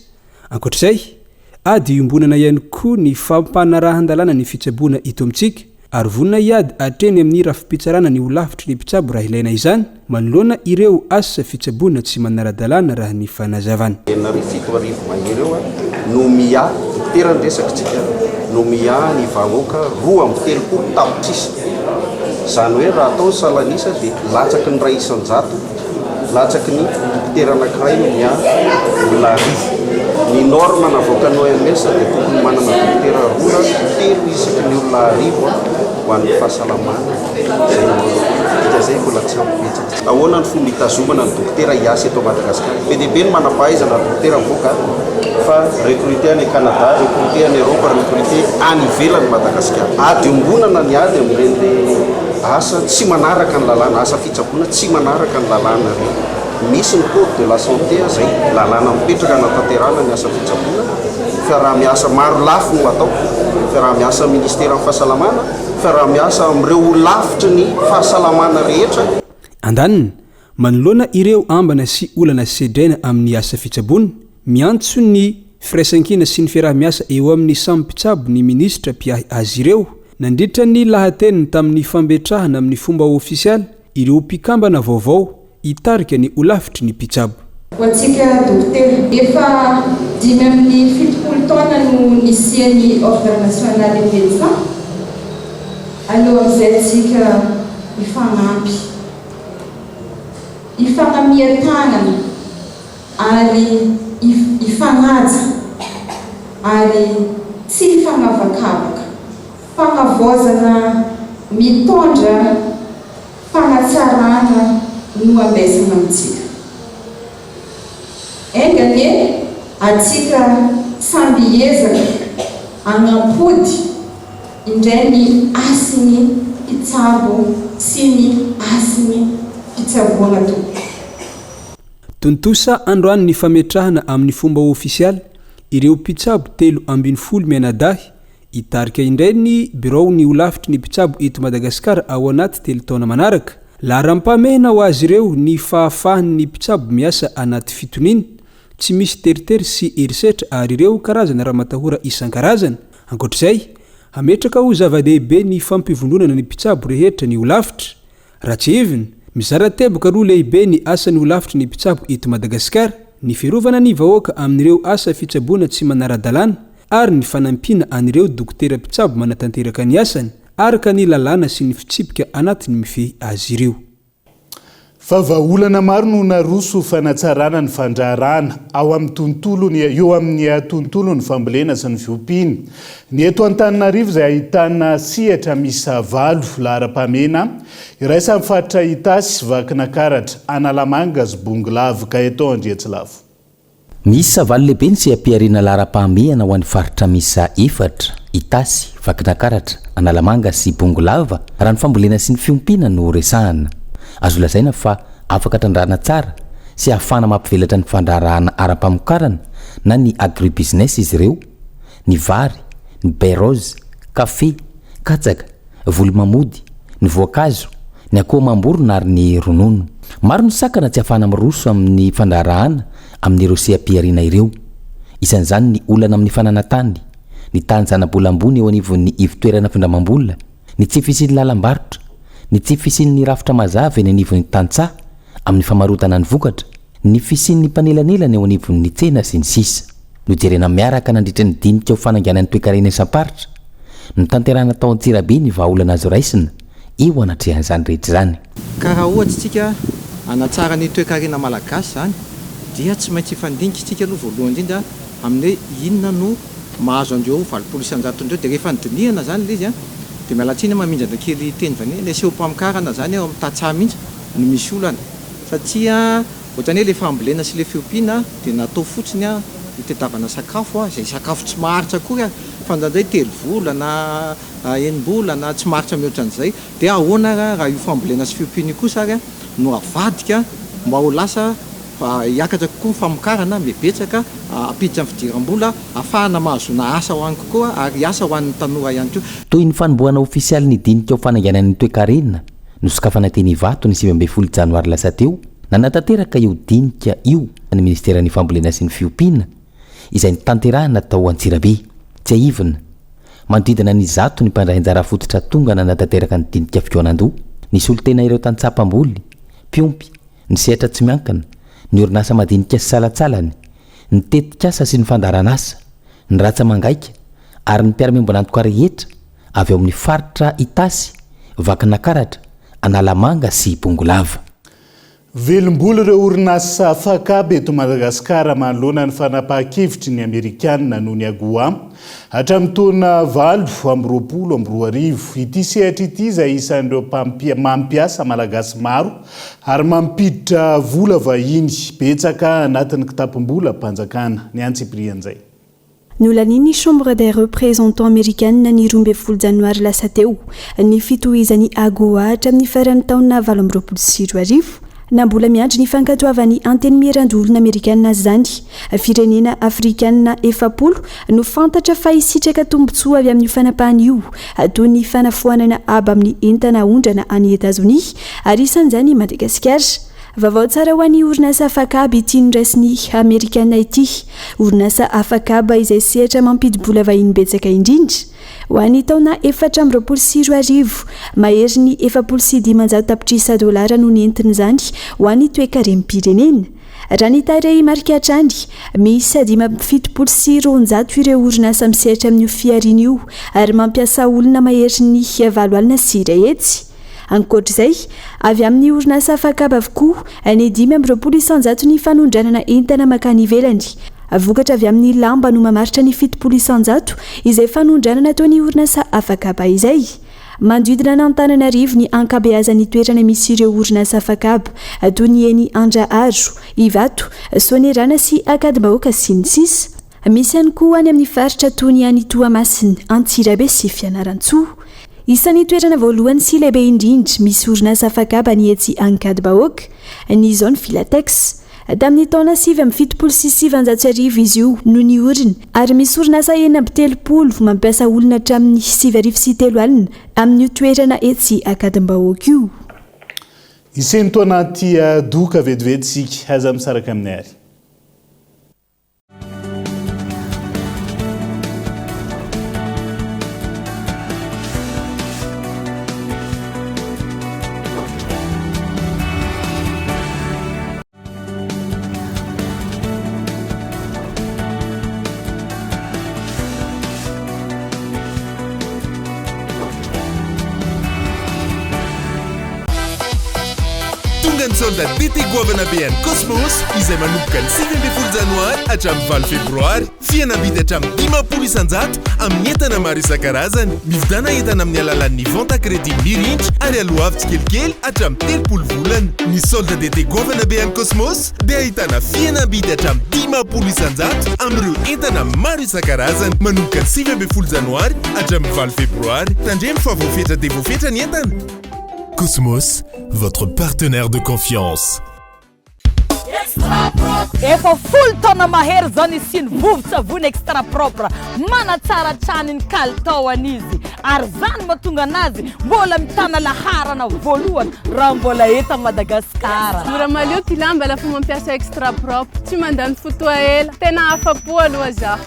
[SPEAKER 7] Ankoatra izay, ady iombonana ihany koa ny fampanarahan-dalàna ny fitsaboana eto amintsika ary vonona hiady hatreny amin'ny rafi-pitsarana ny holafitry ny mpitsabo raha ilaina izany manoloana ireo asa fitsaboana tsy manara-dalàna raha ny fanazavana.
[SPEAKER 13] 7700 mahery eo no miahy, dokotera ny resaka tsika, no miahy ny vahoaka 32 tapitrisa. Izany hoe raha atao ny salan'isa dia latsaky ny 1% Latsaky ny dokotera anankiray no miahy olona arivo. Ny norme navoakan'ny OMS dia tokony manana dokotera roa na telo isaky ny olona arivo ho an'ny fahasalamana. Izay no dika izay mbola tsy ampy betsaka. Ahoana ny fomba hitazomana ny dokotera hiasa eto Madagasikara? Be dia be ny manam-pahaizana dokotera mivoaka fa recruter any Canada, recruter any Europe, recruter any ivelan'i Madagasikara. Ady iombonana ny ady amin'ireny asa tsy manaraka ny lalàna, asa fitsaboana tsy manaraka ny lalàna ireny. Misy ny code de la santé izay lalàna mipetraka hanatanterahana ny asa fitsaboana, fiaraha-miasa maro lafy no atao, fiaraha-miasa amin'ny ministeran'ny fahasalamana, fiaraha-miasa amin'ireo holafitry ny fahasalamana rehetra.
[SPEAKER 7] Andaniny, manoloana ireo ambana sy olana sedraina amin'ny asa fitsaboana, miantso ny firaisankina sy ny fiaraha-miasa eo amin'ny samy mpitsabo ny minisitra mpiahy azy ireo. Nandritra ny lahateniny tamin'ny fambetrahana amin'ny fomba ofisialy ireo mpikambana vaovao hitarika ny holafitry ny mpitsabo.
[SPEAKER 17] Ho antsika dokotera, efa 75 taona no nisian'ny Ordre National des Médecins, aleo amin'izay tsika hifanampy, hifanamia tanana ary hifanaja ary tsy hifanavakavaka. Fanavaozana mitondra fanatsarana no andraisana amintsika. Enga anie atsika samby hiezaka hanampody indray ny hasin'ny mpitsabo sy ny hasin'ny fitsaboana tompoko.
[SPEAKER 7] Tontosa androany ny fametrahana amin'ny fomba ofisialy ireo mpitsabo 13 mianadahy Hitarika indray ny birao ny holafitry ny mpitsabo eto Madagasikara ao anaty telo taona manaraka. Laharam-pahamehana ho azy ireo ny fahafahan'ny mpitsabo miasa anaty fitoniana, tsy misy teritery sy herisetra ary ireo karazana ramatahora isan-karazany. Ankoatra izay, hametraka ho zava-dehibe ny fampivondronana ny mpitsabo rehetra ny holafitra. Raha tsiahivina, mizara teboka roa lehibe ny asan'ny holafitry ny mpitsabo eto Madagasikara, ny fiarovana ny vahoaka amin'ireo asa fitsaboana tsy manara-dalàna ary ny fanampiana an'ireo dokotera mpitsabo manatanteraka ny asany araka ny lalàna sy ny fitsipika anatiny mifehy azy ireo.
[SPEAKER 4] Fa vahaolana maro no naroso ho fanatsarana ny fandraharahana ao amin'ny tontolony eo amin'ny tontolon'ny fambolena sy ny fiompiana. Ny eto Antananarivo izay ahitana sehatra miisa valo laharam-pahamehana iraisan'ny faritra Itasy, Vakinakaratra, Analamanga sy Bongolava, Gaëtan Andriantsilavo.
[SPEAKER 18] Miisa valo lehibe ny seha-pihariana laharam-pahamehana ho an'ny faritra miisa efatra, Itasy, Vakinakaratra, Analamanga sy Bongolava, raha ny fambolena sy ny fiompiana no resahana. Azo lazaina fa afaka trandrahana tsara sy ahafahana mampivelatra ny fandraharahana ara-pamokarana na ny agribusiness izy ireo, ny vary, ny baie rose, kafe, katsaka, voly mamody, ny voankazo, ny akoho amam-borona ary ny ronono. Maro ny sakana tsy ahafahana miroso amin'ny fandraharahana amin'ireo seha-pihariana ireo. Isan'izany ny olana amin'ny fananan-tany, ny tahan-janabola ambony eo anivon'ny ivon-toerana findramam-bola, ny tsy fisian'ny lalam-barotra, ny tsy fisian'ny rafitra mazava eny anivon'ny tantsaha amin'ny famarotana ny vokatra, ny fisian'ny mpanelanelana eo anivon'ny tsena sy ny sisa. Nojerena miaraka nandritra ny dinika ho fananganana ny toekarena isam-paritra, notanterahina tao Antsirabe ny vahaolana azo raisina eo anatrehan'izany rehetra izany.
[SPEAKER 19] Ka raha ohatra isika hanatsara ny toekarena malagasy izany dia tsy maintsy hifandinika isika aloha voalohany indrindra amin'ny hoe inona no mahazo an'ireo 80 isan-jatony ireo dia rehefa nodinihana izany ilay izy an dia miala tsiny aho mamindrana kely teny vahiny ilay seho-pamokarana izany ao amin'ny tantsaha mihitsy no misy olana satria Ohatran'ny hoe ilay fambolena sy ilay fiompiana dia natao fotsiny hitadiavana sakafo, izay sakafo tsy maharitra akory ary fa indraindray telo volana, enim-bolana, tsy maharitra mihoatra an'izay. Dia ahoana ary raha io fambolena sy fiompiana io kosa ary no avadika mba ho lasa hiakatra kokoa ny famokarana, mihabetsaka, hampiditra ny fidiram-bola, hahafahana mahazoana asa ho any kokoa ary asa ho an'ny tanora ihany koa.
[SPEAKER 18] Toy ny fanombohana ofisialy ny dinika ho fanainganana ny toekarena, nosokafana teny Ivato ny 19 janoary lasa teo, Nanatanteraka io dinika io ny Ministeran'ny Fambolena sy ny Fiompiana, izay notanterahina tao Antsirabe. Tsiahivina, manodidina ny zato ny mpandray anjara fototra tonga nanatanteraka ny dinika fikaonandoha, nisolo tena ireo tantsaha mpamboly, mpiompy, ny sehatra tsy miankina, ny orinasa madinika sy salantsalany, ny tetikasa sy ny fandaharanasa, ny ratsa-mangaika ary ny mpiara-miombon'antoka rehetra avy ao amin'ny faritra Itasy, Vakinakaratra, Analamanga sy Bongolava.
[SPEAKER 4] Velom-bolo ireo orinasa Facab eto Madagasikara manoloana ny fanapahan-kevitry ny Amerikanina noho ny AGOA hatramin'ny taona 2028. Ity sehatra ity izay isan'ireo mampiasa Malagasy maro ary mampiditra vola vahiny betsaka anatin'ny kitapom-bolam-panjakana. Ny antsipirian'izay.
[SPEAKER 5] Nolanian'ny Chambre des Représentants amerikana ny 12 janoary lasa teo ny fitohizan'ny AGOA hatramin'ny faran'ny taona 2028. Na mbola miandry ny fankatoavan'ny Antenimierandoholona amerikana aza izany, firenena afrikana 40 no fantatra fa hisitraka tombontsoa avy amin'io fanapahana io, toy ny fanafoanana haba amin'ny entana aondrana any Etazonia, ary isan'izany i Madagasikara. Vaovao tsara ho an'ny orinasa Afakab ity noraisin'ny Amerikana ity. Orinasa Afakab izay sehatra mampidi-bola vahiny betsaka indrindra. Ho an'ny taona 2024, maherin'ny 540 tapitrisa dolara no nentin'izany ho an'ny toekarem-pirenena. Raha ny tarehimarika hatrany, miisa 275 ireo orinasa misehatra amin'io fihariana io ary mampiasa olona maherin'ny 180. Ankoatra izay, avy amin'ny orinasa Afakab avokoa ny 25 isan-jaton'ny fanondranana entana mankany ivelany. Vokatra avy amin'ny lamba no mamaritra ny 70 isan-jato izay fanondranana ataon'ny orinasa Afakab izay. Manodidina an'Antananarivo ny ankabeazan'ny toerana misy ireo orinasa Afakab toy ny eny Andraharo, Ivato, Soanierana sy Ankadimbahoaka sy ny sisa. Misy ihany koa any amin'ny faritra toy ny any Toamasina, Antsirabe sy Fianarantsoa. Isan'ny toerana voalohany sy lehibe indrindra misy orinasa afakaba ny etsy Ankadibahoaka, ny Zone Filatex. Tamin'ny taona 1979 izy io no niorina ary misy orinasa 36 mampiasa olona hatramin'ny 3090 amin'io toerana etsy Ankadimbahoaka io.
[SPEAKER 4] Hisento anaty doka vetivety isika, aza misaraka aminay ary.
[SPEAKER 20] solde d'été goavana be an'ny Cosmos izay manomboka ny 19 janoary hatramin'ny 8 febroary. Fihenam-bidy hatramin'ny 50% amin'ny entana maro isan-karazany. Mividiana entana amin'ny alalan'ny vente à crédit mirindra ary aloavy tsikelikely hatramin'ny 30 volana. Ny solde d'été goavana be an'ny Cosmos dia ahitana fihenam-bidy hatramin'ny 50% amin'ireo entana maro isan-karazany manomboka ny 19 janoary hatramin'ny 8 febroary. Tandremo fa voafetra dia voafetra ny entana. Cosmos, votre partenaire de confiance.
[SPEAKER 21] Efa folo taona mahery izao nisian'ny vovon-tsavony Extra Propre. Manatsara hatrany ny kalitaony izy ary izany mahatonga anazy mbola mitana laharana voalohany raha mbola eto Madagasikara.
[SPEAKER 22] Mora malio ty lamba lafa mampiasa Extra Propre. Tsy mandany fotoa ela. Tena afa-po aloha zaho.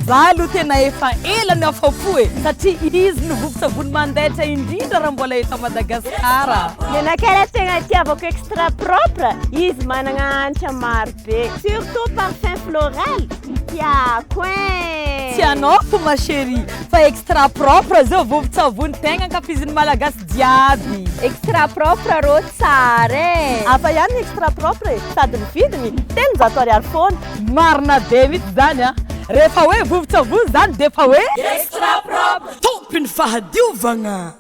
[SPEAKER 21] Za aloha tena efa ela no afa-po e! Satria izy no vovon-tsavony mandaitra indrindra raha mbola eto Madagasikara.
[SPEAKER 23] Nenakay raha tegna itiavako extra propre, izy managna hanitra maro be, surtout parfum floral tiako ein!
[SPEAKER 21] Tsy anao fo ma chérie fa extra propre zao vovon-tsavony tegna ankafizin'ny Malagasy jiaby.
[SPEAKER 23] Extra propre rô tsara e!
[SPEAKER 24] Hafa ihany ny extra propre e! Sady ny vidiny 300 ariary foana.
[SPEAKER 21] Marina be mihitsy zany an! Rehefa hoe vovon-tsavony zany dia efa hoe.
[SPEAKER 1] Extra propre!
[SPEAKER 21] Tompon'ny fahadiovagna!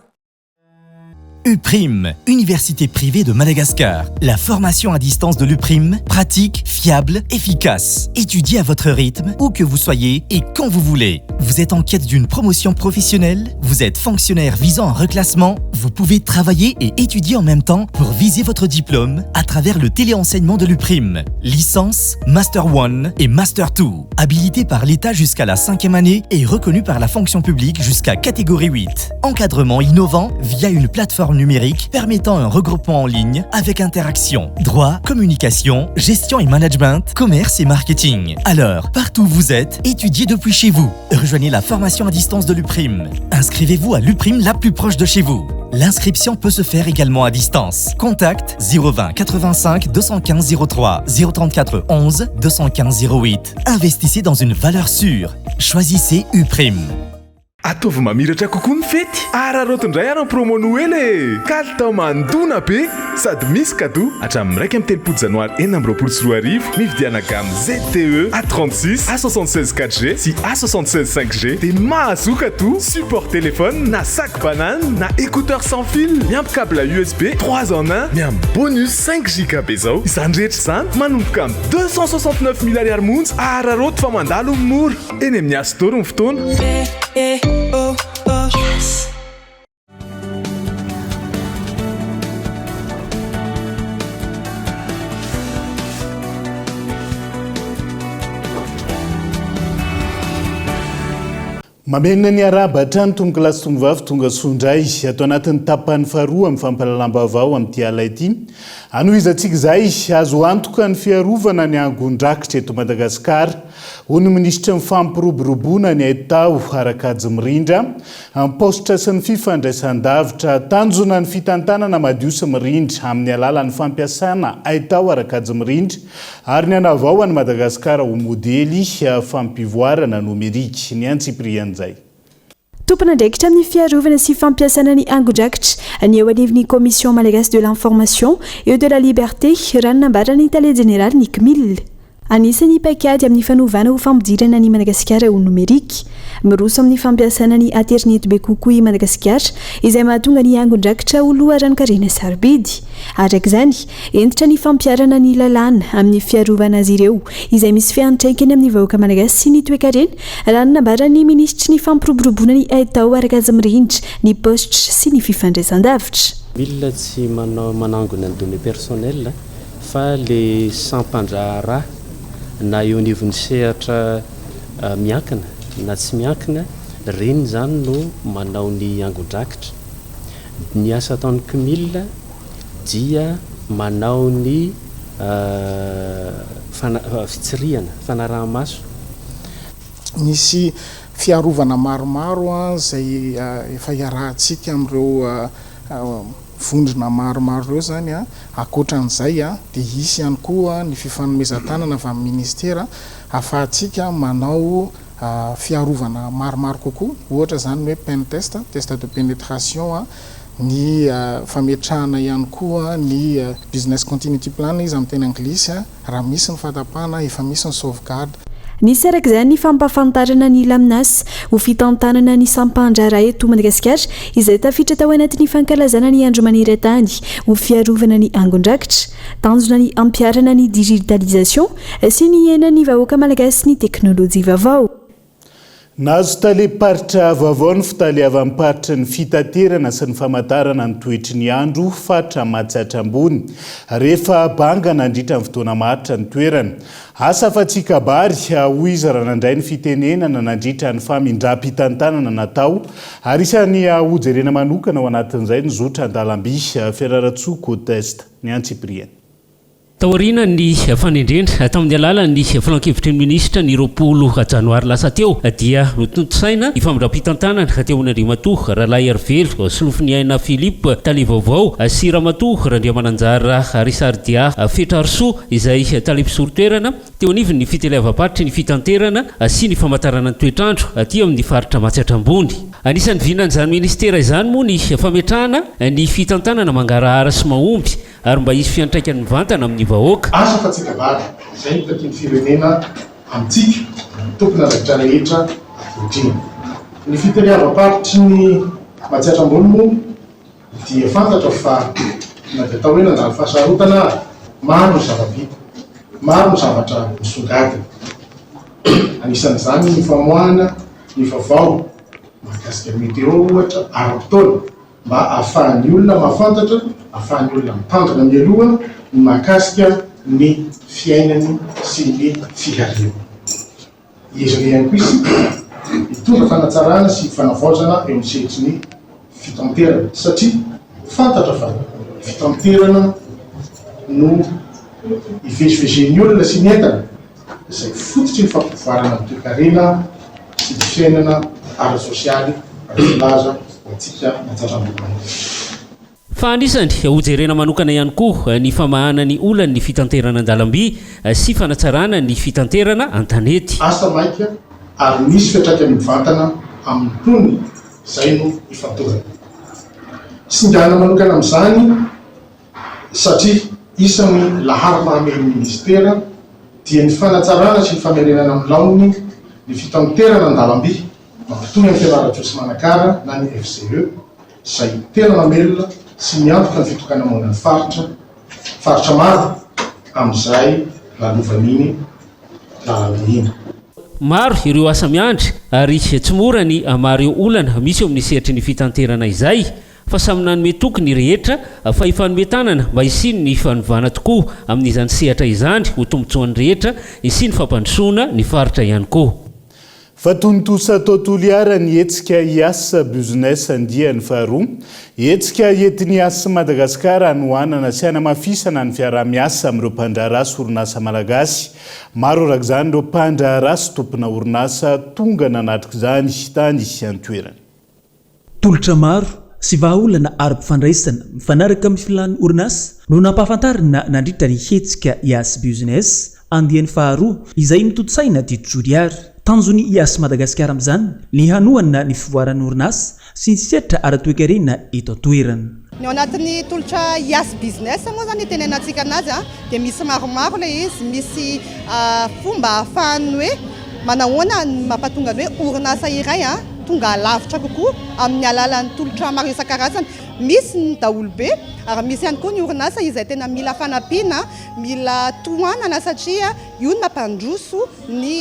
[SPEAKER 25] UPRIM, Université privée de Madagascar. La formation à distance de l'UPRIM, pratique, fiable, efficace. Étudiez à votre rythme, où que vous soyez et quand vous voulez. Vous êtes en quête d'une promotion professionnelle Vous êtes fonctionnaire visant un reclassement Vous pouvez travailler et étudier en même temps pour viser votre diplôme à travers le téléenseignement de l'UPRIM. Licence, Master 1 et Master 2. Habilité par l'État jusqu'à la cinquième année et reconnu par la fonction publique jusqu'à catégorie 8. Encadrement innovant via une plateforme numérique permettant un regroupement en ligne avec interaction, droit, communication, gestion et management, commerce et marketing. Alors, partout où vous êtes, étudiez depuis chez vous. Rejoignez la formation à distance de l'UPRIM. Inscrivez-vous à l'UPRIM la plus proche de chez vous. L'inscription peut se faire également à distance. Contact 020 85 215 03 034 11 215 08. Investissez dans une valeur sûre. Choisissez UPRIM.
[SPEAKER 20] Ataovy mamiratra kokoa ny fety! Araraoty indray ary ny promo Noely e! Kalitao mandona be sady misy cadeau hatramin'ny 31 janoary 2026. Mividiana gamme ZTE A36, A76 4G sy A76 5G dia mahazoa cadeau support téléphone na sac banane na écouteur sans fil miampy câble USB 3 en 1 miampy bonus 5 giga be zao. Izany rehetra izany manomboka amin'ny 269 mille ariary monja. Araraoty fa mandalo ny mora. Eny amin'ny Astor ny fotoana.
[SPEAKER 4] Mamerina ny arahaba hatrany tompokolahy sy tompovavy tonga soa indray ato anatin'ny tapany faharoa amin'ny fampahalalam-baovao amin'ity alina ity. Hanohizantsika izay azo antoka ny fiarovana ny angon-drakitra eto Madagasikara Hoy ny minisitry ny Fampiroboroboana ny haitao ara-kajy mirindra, ny paositra sy ny fifandraisan-davitra. Tanjona ny fitantanana madio sy mirindra amin'ny alalan'ny fampiasana haitao ara-kajy mirindra ary ny hanavao an'i Madagasikara ho modely fampivoarana nomerika. Ny antsipirian'izay.
[SPEAKER 5] Tompon'andraikitra amin'ny fiarovana sy fampiasana ny angon-drakitra ny eo anivon'ny Commission malagasy de l'information et de la liberté, raha ny nambaran'ny tale jeneralin'ny Cmil. Anisan'ny paikady amin'ny fanovana ho fampidirana an'i Madagasikara ho nomerika. Miroso amin'ny fampiasana ny aterineto be kokoa i Madagasikara, izay mahatonga ny angon-drakitra ho loharanon-karena sarobidy. Araka izany, hentitra ny fampiharana ny lalàna amin'ny fiarovana azy ireo, izay misy fiantraikany amin'ny vahoaka malagasy sy ny toekarena, raha ny nambaran'ny minisitry ny Fampiroboroboana ny haitao ara-kajy mirindra, ny paositra sy ny fifandraisandavitra.
[SPEAKER 26] Mila tsy manao manangona ny données personnelles fa le sampandraharaha na eo anivon'ny sehatra miankina na tsy miankina, ireny izany no manao ny angon-drakitra. Ny asa ataon'ny Cmil dia manao ny fitsirihana, fanaraha-maso.
[SPEAKER 27] Misy fiarovana maromaro izay efa iarahantsika amin'ireo vondrona maromaro ireo izany. Ankoatra an'izay dia hisy ihany koa ny fifanomezan-tanana avy amin'ny ministera ahafahantsika manao fiarovana maromaro kokoa, ohatra izany ny hoe pen test, test de pénétration. Ny fametrahana ihany koa ny business continuity plan izy amin'ny teny anglisy, raha misy ny fahatapahana efa misy ny sauvegarde.
[SPEAKER 5] Nisy araka izany ny fampahafantarana ny laminasa ho fitantanana ny sampan-draharaha eto Madagasikara izay tafiditra tao anatin'ny fankalazana ny andro maneran-tany ho fiarovana ny angon-drakitra. Tanjona ny hampiharana ny digitalisation sy ny hiainan'ny vahoaka malagasy ny teknolojia vaovao.
[SPEAKER 4] Nahazo talem-paritra vaovao ny fitaleavam-paritry ny fitaterana sy ny famantarana ny toetry ny andro faritra Matsiatra Ambony rehefa banga nandritra ny fotoana maharitra ny toerana. Asa fa tsy kabary, hoy izy raha nandray ny fitenenana nandritra ny famindram-pitantanana natao ary isan'ny hojerena manokana ao anatin'izay ny zotra an-dalamby Fianarantsoa Côte Est. Ny antsipiriany.
[SPEAKER 26] Taorian'ny fanendrena tamin'ny alalan'ny filankevitry ny minisitra ny 20 janoary lasa teo dia notontosaina ny famindram-pitantanana teo amin'Andriamatoa Ralaiarivelo Solofoniaina Philippe tale vaovao sy Ramatoa Randriamananjara Risardia Fetrarisoa izay tale mpisolo toerana teo anivon'ny fitaleavam-paritry ny fitanterana sy ny famantarana ny toetr'andro aty amin'ny faritra Matsiatra Ambony. Anisan'ny vinan'izany minisitera izany moa ny fametrahana ny fitantanana mangarahara sy mahomby ary mba hisy fiantraikany mivantana amin'ny vahoaka.
[SPEAKER 27] Asa fa tsy kabary, izay no takian'ny firenena amintsika tompon'andraikitra rehetra ankehitriny. Ny fitaleavam-paritry ny Matsiatra Ambony moa dia fantatra fa na dia atao hoe nandalo fahasarotana ary, maro ny zava-bita, maro ny zavatra nisongadina. Anisan'izany ny famoahana ny vaovao mahakasika ny météo ohatra ara-potoana. mba ahafahan'ny olona mahafantatra, ahafahan'ny olona mitandrina mialoha ny mahakasika ny fiainany sy ny fihariany. Hiezaka ihany koa isika hitondra fanatsarana sy fanavaozana eo amin'ny sehatry ny fitanterana satria fantatra fa ny fitanterana no ivezivezen'ny olona sy ny entana. izay fototry ny fampivoarana ny toekarena sy ny fiainana ara-tsosialy ara-tolaza ho antsika Matsiatra-Ambony.
[SPEAKER 26] Fa anisany hojerena manokana ihany koa ny famahana ny olan'ny fitanterana an-dalamby sy fanatsarana ny fitanterana an-tanety.
[SPEAKER 27] Asa maika ary misy fiantraikany mivantana amin'ny mponina izay no ifantohana. Singana manokana amin'izany satria isan'ny laharam-pahamehan'ny minisitera dia ny fanatsarana sy ny famerenana amin'ny laoniny ny fitanterana an-dalamby mampitohy an'i Fianarantsoa sy Manakara na ny FCE izay tena mamelona sy miantoka ny fitokana-monina ny faritra faritra maro amin'izay lalovan'iny lalamby iny.
[SPEAKER 26] Maro ireo asa miandry ary tsy mora ny hamaha ireo olana misy eo amin'ny sehatry ny fitanterana izay fa samy nanome toky ny rehetra fa hifanome tanana mba hisian'ny fanovana tokoa amin'izany sehatra izany ho tombontsoan'ny rehetra hisian'ny fampandrosoana ny faritra ihany koa.
[SPEAKER 4] Fa tontosa tao Toliara ny hetsika Yas Business andiany faharoa. Hetsika entin'ny Yas Madagascar hanohanana sy hanamafisana ny fiaraha-miasa amin'ireo mpandraharaha sy orinasa malagasy. Maro araka izany ireo mpandraharaha sy tompona orinasa tonga nanatrika izany tany an-toerana.
[SPEAKER 2] Tolotra maro sy vahaolana ara-pifandraisana mifanaraka amin'ny filàn'ny orinasa no nampahafantarina nandritra ny hetsika Yas Business andiany faharoa izay notontosaina teto Toliara. Tanjon'ny Yas Madagasikara amin'izany ny hanohana ny fivoaran'ny orinasa sy ny sehatra ara-toekarena eto an-toerana.
[SPEAKER 3] Ny ao anatin'ny tolotra Yas Business moa izany itenenantsika anazy dia misy maromaro ilay izy, misy fomba ahafahan'ny hoe manahoana ny mampatonga ny hoe orinasa iray tonga lavitra kokoa amin'ny alalan'ny tolotra maro isan-karazany. Misy ny daholobe ary misy ihany koa ny orinasa izay tena mila fanampiana, mila tohanana satria io no mampandroso ny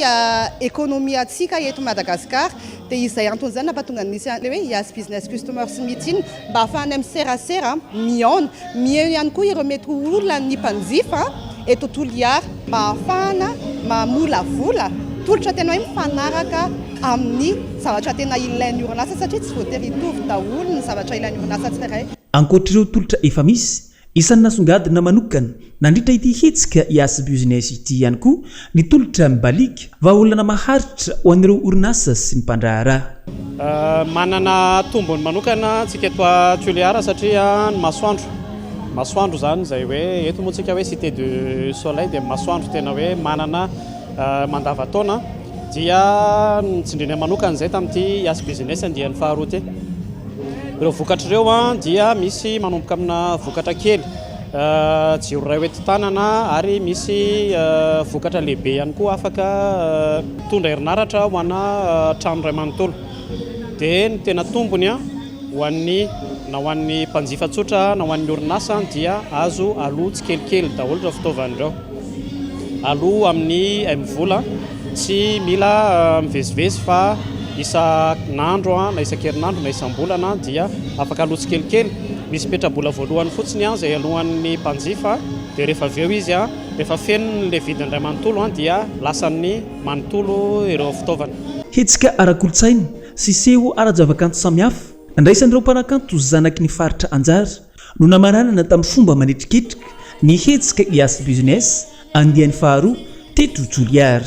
[SPEAKER 3] ekonomiantsika eto Madagasikara. Dia izay antony izay no nampatonga ny nisy an'ilay hoe Yas Business Customers Meeting mba ahafahanay miserasera, mihaona. Mihaino ihany koa ireo mety ho olan'ny mpanjifa eto Toliara mba hahafahana mamolavola tolotra tena hoe mifanaraka amin'ny zavatra tena ilain'ny orinasa satria tsy voatery hitovy daholo ny zavatra ilain'ny orinasa tsirairay.
[SPEAKER 2] Ankoatr'ireo tolotra efa misy, isan'ny nasongadina manokana nandritra ity hetsika Yas Business ity ihany koa ny tolotra Mibaliaka, vahaolana maharitra ho an'ireo orinasa sy ny mpandraharaha.
[SPEAKER 6] Manana tombony manokana antsika eto Tuléar satria ny masoandro, masoandro izany izay hoe eto moa tsika hoe cité du soleil dia masoandro tena hoe manana mandava-taona dia nitsindriana manokana izay tamin'ity Yas Business andiany faharoa ity. Ireo vokatra ireo dia misy manomboka amina vokatra kely, jiro iray hoentin-tanana ary misy vokatra lehibe ihany koa afaka mitondra herinaratra ho ana trano iray manontolo. Dia ny tena tombony ho an'ny na ho an'ny mpanjifa tsotra na ho an'ny orinasa dia azo aloa tsikelikely daholo ireo fitaovana ireo. Aloa amin'ny MVola, tsy mila mivezivezy fa isan'andro na isan-kerinandro na isam-bolana dia afaka aloa tsikelikely. Misy petra-bola voalohany fotsiny izay aloan'ny mpanjifa dia rehefa avy eo izy rehefa feno ilay vidiny iray manontolo dia lasan'ny manontolo ireo fitaovana.
[SPEAKER 2] Hetsika ara-kolontsaina sy seho ara-javakanto samihafa nandraisan'ireo mpanakanto zanaky ny faritra anjara no namaranana tamin'ny fomba manetriketrika ny hetsika Yas Business andiany faharoa teto Toliara.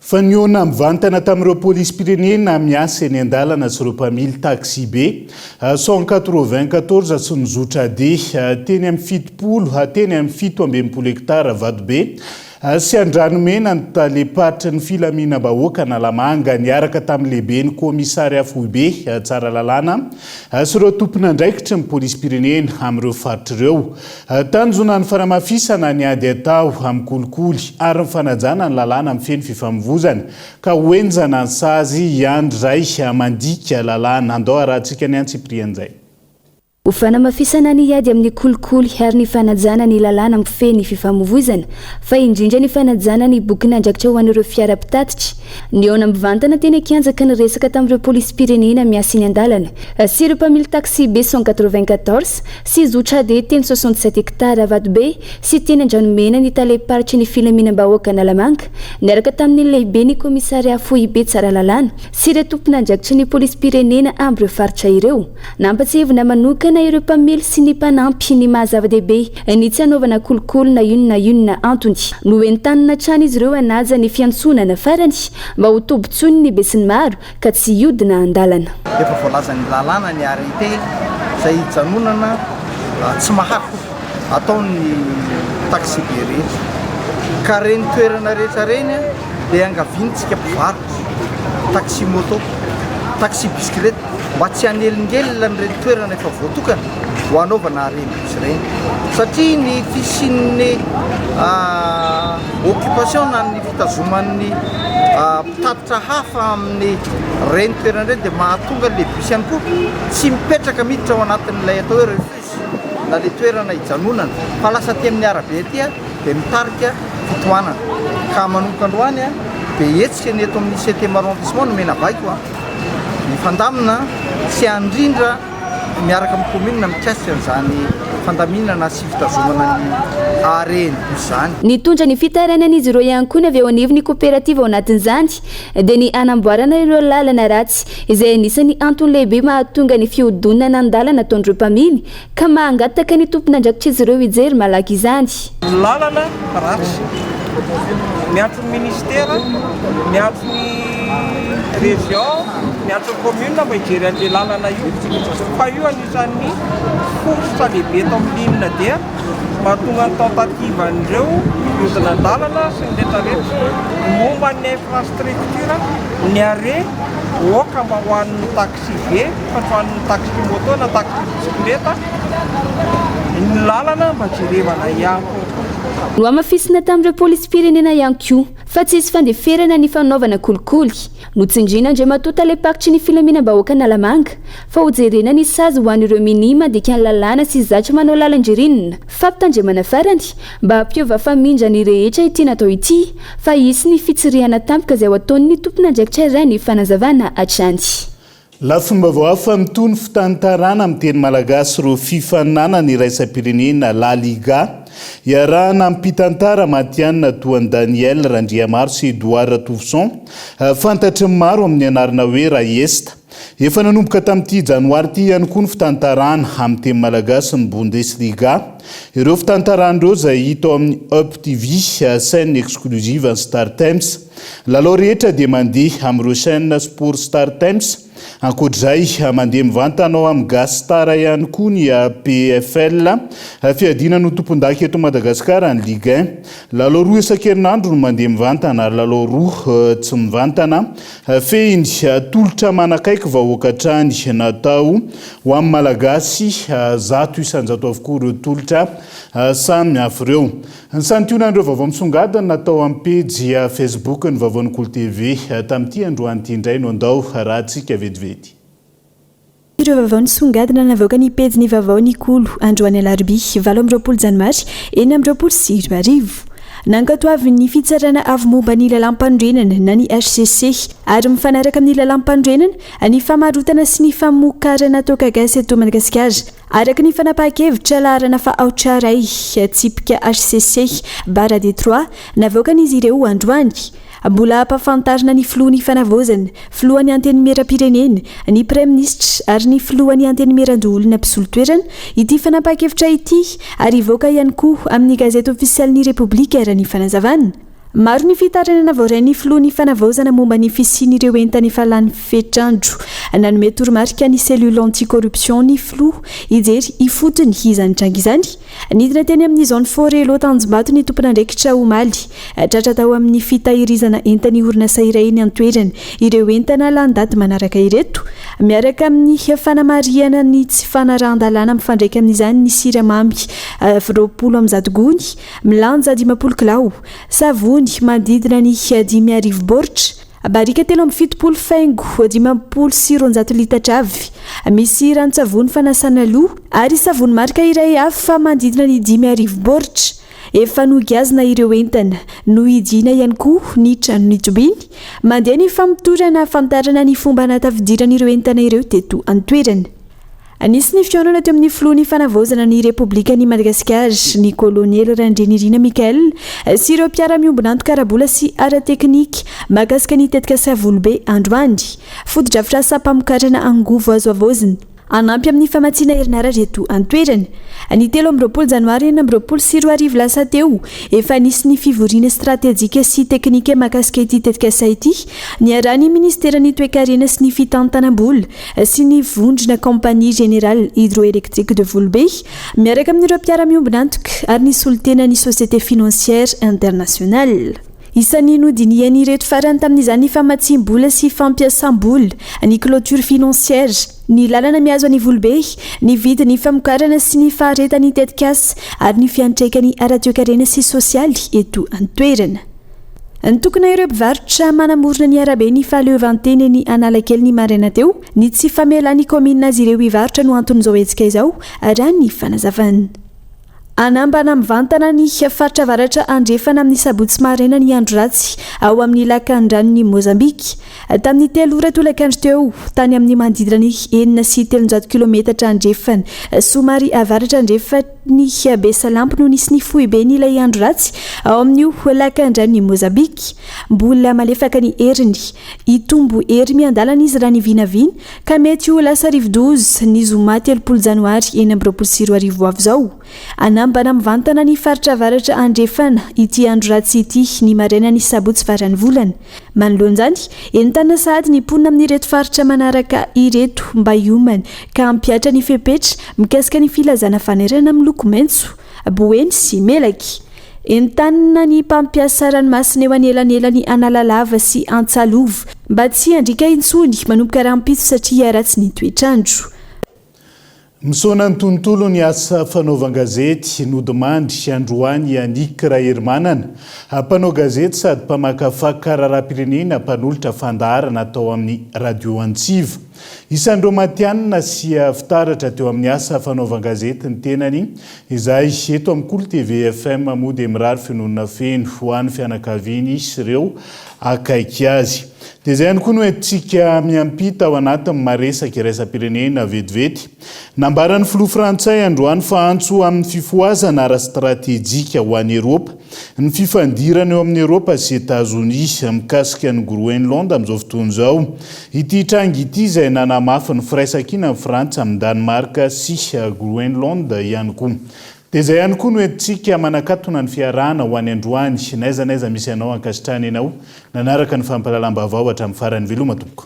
[SPEAKER 4] Fa nihaona mivantana tamin'ireo polisim-pirenena miasa eny an-dalana sy ireo mpamily taxi-be 194 sy ny zotra D teny amin'ny 70 ha teny amin'ny 67 hektara Vatobe sy Andranomena ny talem-paritry ny filaminam-bahoaka Analamanga niaraka tamin'ny lehiben'ny kaomisaria foibe Tsaralalàna sy ireo tompon'andraikitry ny polisim-pirenena amin'ireo faritra ireo. Tanjona ny fanamafisana ny ady atao amin'ny kolikoly ary ny fanajana ny lalàna mifehy ny fifamoivozana ka ho henjana ny sazy hiandry izay mandika lalàna. Andao harahantsika ny antsipirian'izay.
[SPEAKER 5] Ho fanamafisana ny ady amin'ny kolikoly ary ny fanajana ny lalàna mifehy ny fifamoivoizana, fa indrindra ny fanajana ny bokin'andraikitra ho an'ireo fiara mpitatitra. Nihaona mivantana teny an-kianja ka niresaka tamin'ireo polisim-pirenena miasa eny an-dalana sy ireo mpamily taxi-be 194 sy zotra AD teny 67 hectares Vatobe sy teny Andranomena ny talem-paritry ny filaminam-bahoaka Analamanga niaraka tamin'ny lehiben'ny kaomisaria foibe Tsaralalàna sy ireo tompon'andraikitry ny polisim-pirenena amin'ireo faritra ireo. Nampatsiahivina manokana ireo mpamily sy ny mpanampy ny maha zava-dehibe ny tsy hanaovana kolikoly na inona na inona antony. Noentanina hatrany izy ireo hanaja ny fiantsonana farany mba ho tombotsoin'ny besinimaro ka tsy hiodina an-dalana.
[SPEAKER 8] Efa voalazan'ny lalàna ny arrêté izay hijanonana tsy maharitra ataon'ny taxibe rehetra. Ka ireny toerana rehetra ireny dia iangaviantsika mpivarotra, taxi moto, taxi bisikileta mba tsy hanelingelina an'ireny toerana efa voatokana ho hanaovana ireny bus ireny. Satria ny fisian'ny occupation na ny fitazoman'ny mpitatitra hafa amin'ny ireny toerana ireny dia mahatonga ilay bus ihany koa tsy mipetraka miditra ao anatin'ilay atao hoe refuge na ilay toerana hijanonana fa lasa aty amin'ny arabe aty dia mitarika fitohanana. Ka manomboka androany dia hetsika ny eto amin'ny septième arrondissement nomena baiko hifandamina sy handrindra miaraka amin'ny commune mikasika an'izany fandaminana sy fitazomana ny harena izany.
[SPEAKER 5] Nitondra ny fitarainan'izy ireo ihany koa ny avy eo anivon'ny koperativa ao anatin'izany dia ny hanamboarana ireo lalana ratsy izay anisan'ny antony lehibe mahatonga ny fihodinana an-dalana ataon'ireo mpamily ka mahangataka ny tompon'andraikitr'izy ireo hijery malaky izany.
[SPEAKER 9] Ny lalana ratsy. Miantso ny ministera, miantso ny région, miantso ny commune mba hijery an'ilay lalana io fa io anisan'ny fototra lehibe eto amin'ny ligne dia mahatonga ny tentative an'ireo mihodina an-dalana sy ny retraretra. Ny momba ny infrastructure, ny arrêt, aoka mba ho an'ny taxi-be fa tsy ho an'ny taxi-moto na taxi-bisikileta, ny lalana mba jerevana ihany koa.
[SPEAKER 5] Nohamafisina tamin'ireo polisim-pirenena ihany koa fa tsy hisy fandeferana ny fanaovana kolikoly. Notsindriana Andriamatoa Talem-paritry ny Filaminam-bahoaka Analamanga fa hojerena ny sazy ho an'ireo minia mandika ny lalàna sy zatra manao lalan-dririnina. Fampitandremana farany mba hampiova famindra ny rehetra ity natao ity fa hisy ny fitsirihana tampoka izay ho ataon'ny tompon'andraikitra raha ny fanazavana hatrany.
[SPEAKER 4] Lafim-baovao hafa mitohy ny fitantarana amin'ny teny malagasy ireo fifaninanana iraisam-pirenena La Liga. Iarahana amin'ny mpitantara matihanina toa an'i Daniel Randriamaro sy Edouard Ratovoson, fantatry ny maro amin'ny anarana hoe Raesta. Efa nanomboka tamin'ity janoary ity ihany koa ny fitantarana amin'ny teny malagasy ny Bundesliga. Ireo fitantarana ireo izay hita ao amin'ny Up TV, chaîne exclusive an'ny StarTimes. Ny lalao rehetra dia mandeha amin'ireo chaîne Sport StarTimes. Ankoatra izay, mandeha mivantana ao amin'ny Gasy Star ihany koa ny APFL, fiadiana ny ho tompondaka eto Madagasikara ny Ligue un. Lalao roa isan-kerinandro no mandeha mivantana ary lalao roa tsy mivantana. Fehiny, tolotra manakaiky vahoaka hatrany natao ho an'ny Malagasy 100% avokoa ireo tolotra samy hafa ireo. Ny santionan'ireo vaovao misongadina natao amin'ny pejy Facebook ny Vaovaon'ny Kolo TV tamin'ity androany ity indray no andao harahantsika vetivety.
[SPEAKER 5] Ireo vaovao nisongadina navoaka ny pejin'ny Vaovao ny Kolo androany alarobia 28 janoary 2026. Nankatoavin'ny Fitsarana Avo momba ny Lalàmpanorenana na ny hcc ary mifanaraka amin'ny Lalàmpanorenana ny famarotana sy ny famokarana toaka gasy eto Madagasikara Araka ny fanapahan-kevitra laharana faha iray, tsipika hcc, barre des trois, navoakan'izy ireo androany. Mbola hampafantarina ny filohan'ny Fanavaozana, filohan'ny Antenimierampirenena, ny Praiminisitra ary ny filohan'ny Antenimierandoholona mpisolo toerana ity fanapahan-kevitra ity ary hivoaka ihany koa amin'ny Gazety Ofisialin'ny Repoblika raha ny fanazavana. Maro ny fitarainana voarain'ny filohan'ny Fanavaozana momba ny fisian'ireo entana efa lany fetr'andro. Nanome toromarika ny cellule anti-corruption ny filoha hijery ifotony izany tranga izany. Nidina teny amin'ny zone Forello Tanjombato ny tompon'andraikitra omaly. Tratra tao amin'ny fitahirizana entan'ny orinasa iray eny an-toerana ireo entana lany daty manaraka ireto. Miaraka amin'ny fanamarihana ny tsy fanarahan-dalàna mifandraika amin'izany ny siramamy 120 gony, Milanja 50 kilao, savony manodidina ny 5000 baoritra, barika 73 faingo 250 litatra avy, misy ranon-tsavony fanasana loha ary savony marika iray hafa manodidina ny 5000 baoritra. Efa nogiazina ireo entana, nohidiana ihany koa ny trano nitobiany. Mandeha ny famotorana hahafantarana ny fomba nahatafidiran'ireo entana ireo teto an-toerana. Nisy ny fihaonana teo amin'ny filohan'ny Fanavaozana ny Repoblikan'i Madagasikara, ny Kolonely Randrianirina Michael, sy ireo mpiara-miombon'antoka ara-bola sy ara-teknika mahakasika ny tetikasa Volobe androany. Fotodrafitrasam-pamokarana angovo azo havaozina, hanampy amin'ny famatsiana herinaratra eto an-toerana. Ny 23 janoary 2026 lasa teo, efa nisy ny fivoriana stratejika sy teknika mahakasika ity tetikasa ity, niarahan'ny minisiteran'ny Toekarena sy ny Fitantanam-bola sy ny vondrona Compagnie Générale Hydroélectrique de Volobe, miaraka amin'ireo mpiara-miombon'antoka ary ny solontenan'ny Société Financière Internationale. Isan'ny nodinihan'ireto farany tamin'izany ny famatsiam-bola sy fampiasam-bola, ny clôture financière, ny lalana mihazo an'i Volobe, ny vidin'ny famokarana sy ny faharetan'ny tetikasa ary ny fiantraikany ara-toekarena sy sosialy eto an-toerana. Nitokona ireo mpivarotra manamorona ny arabe ny fahaleovantena eny Analakely ny maraina teo. Ny tsy famelan'ny kaominina azy ireo hivarotra no anton'izao hetsika izao, raha ny fanazavana. Hanambana mivantana ny faritra avaratra andrefana amin'ny sabotsy maraina ny andro ratsy ao amin'ny lakandranon'i Mozambika. Tamin'ny telo ora tolakandro teo, tany amin'ny manodidina ny 306 kilometatra andrefana somary avaratra andrefan'i Besalampy no nisy ny foiben'ilay andro ratsy ao amin'io lakandranon'i Mozambika. Mbola malefaka ny heriny. Hitombo hery miandalana izy raha ny vinavina ka mety ho lasa rivodoza ny zoma 30 janoary 2026 ho avy izao. Hanambana mivantana ny faritra avaratra andrefana ity andro ratsy ity ny marainan'ny sabotsy faran'ny volana. Manoloana izany, entanina sahady ny mponina amin'ireto faritra manaraka ireto mba hiomana ka hampihatra ny fepetra mikasika ny filazana fanairana miloko maitso, boeny sy melaky. Entanina ny mpampiasa ranomasina eo anelanelan'i Analalava sy Antsalova mba tsy handriaka intsony manomboka rahampitso satria ratsy ny toetr'andro.
[SPEAKER 4] Misaona ny tontolo ny asa fanaovan-gazety, nodimandry androany i Annick Raherimanana, mpanao gazety sady mpamakafaka raharaham-pirenena mpanolotra fandaharana tao amin'ny Radio Antsiva. Isan'ireo matihanina sy fitaratra teo amin'ny asa fanaovan-gazety ny tenany, izay eto amin'ny Kolo TV FM moa dia mirary fiononana feno ho an'ny fianakaviany sy ireo akaiky azy. Dia izay ihany koa no entintsika miampita ao anatin'ny maresaka iraisam-pirenena vetivety. Nambaran'ny filoha frantsay androany fa antso amin'ny fifohazana ara-stratejika ho an'i Eropa ny fifandirana eo amin'i Eropa sy Etazonia mikasika an'i Groenland amin'izao fotoana izao. Ity tranga ity izay nanamafy ny firaisankinan'i Frantsa amin'i Danemark sy Groenland ihany koa. Dia izay ihany koa no entintsika manakatona ny fiarahana ho any androany. N'aiza n'aiza misy anao ankasitrahana ianao nanaraka ny fampahalalam-baovao hatramin'ny farany. Veloma tompoko.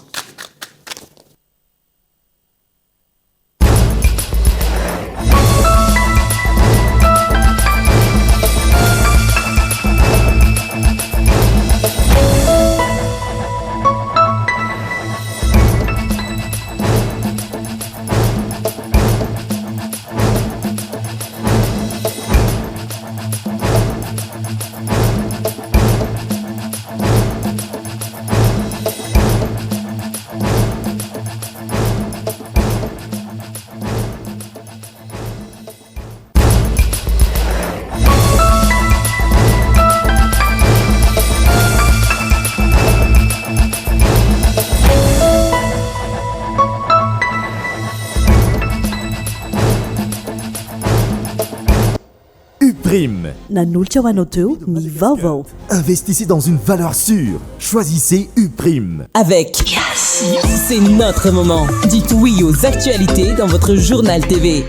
[SPEAKER 20] Uprime.
[SPEAKER 5] Nanolotra ho anao teo ny vaovao.
[SPEAKER 20] Investissez dans une valeur sûre. Choisissez Uprime.
[SPEAKER 1] Avec Yes, c'est notre moment. Dites oui aux actualités dans votre journal TV.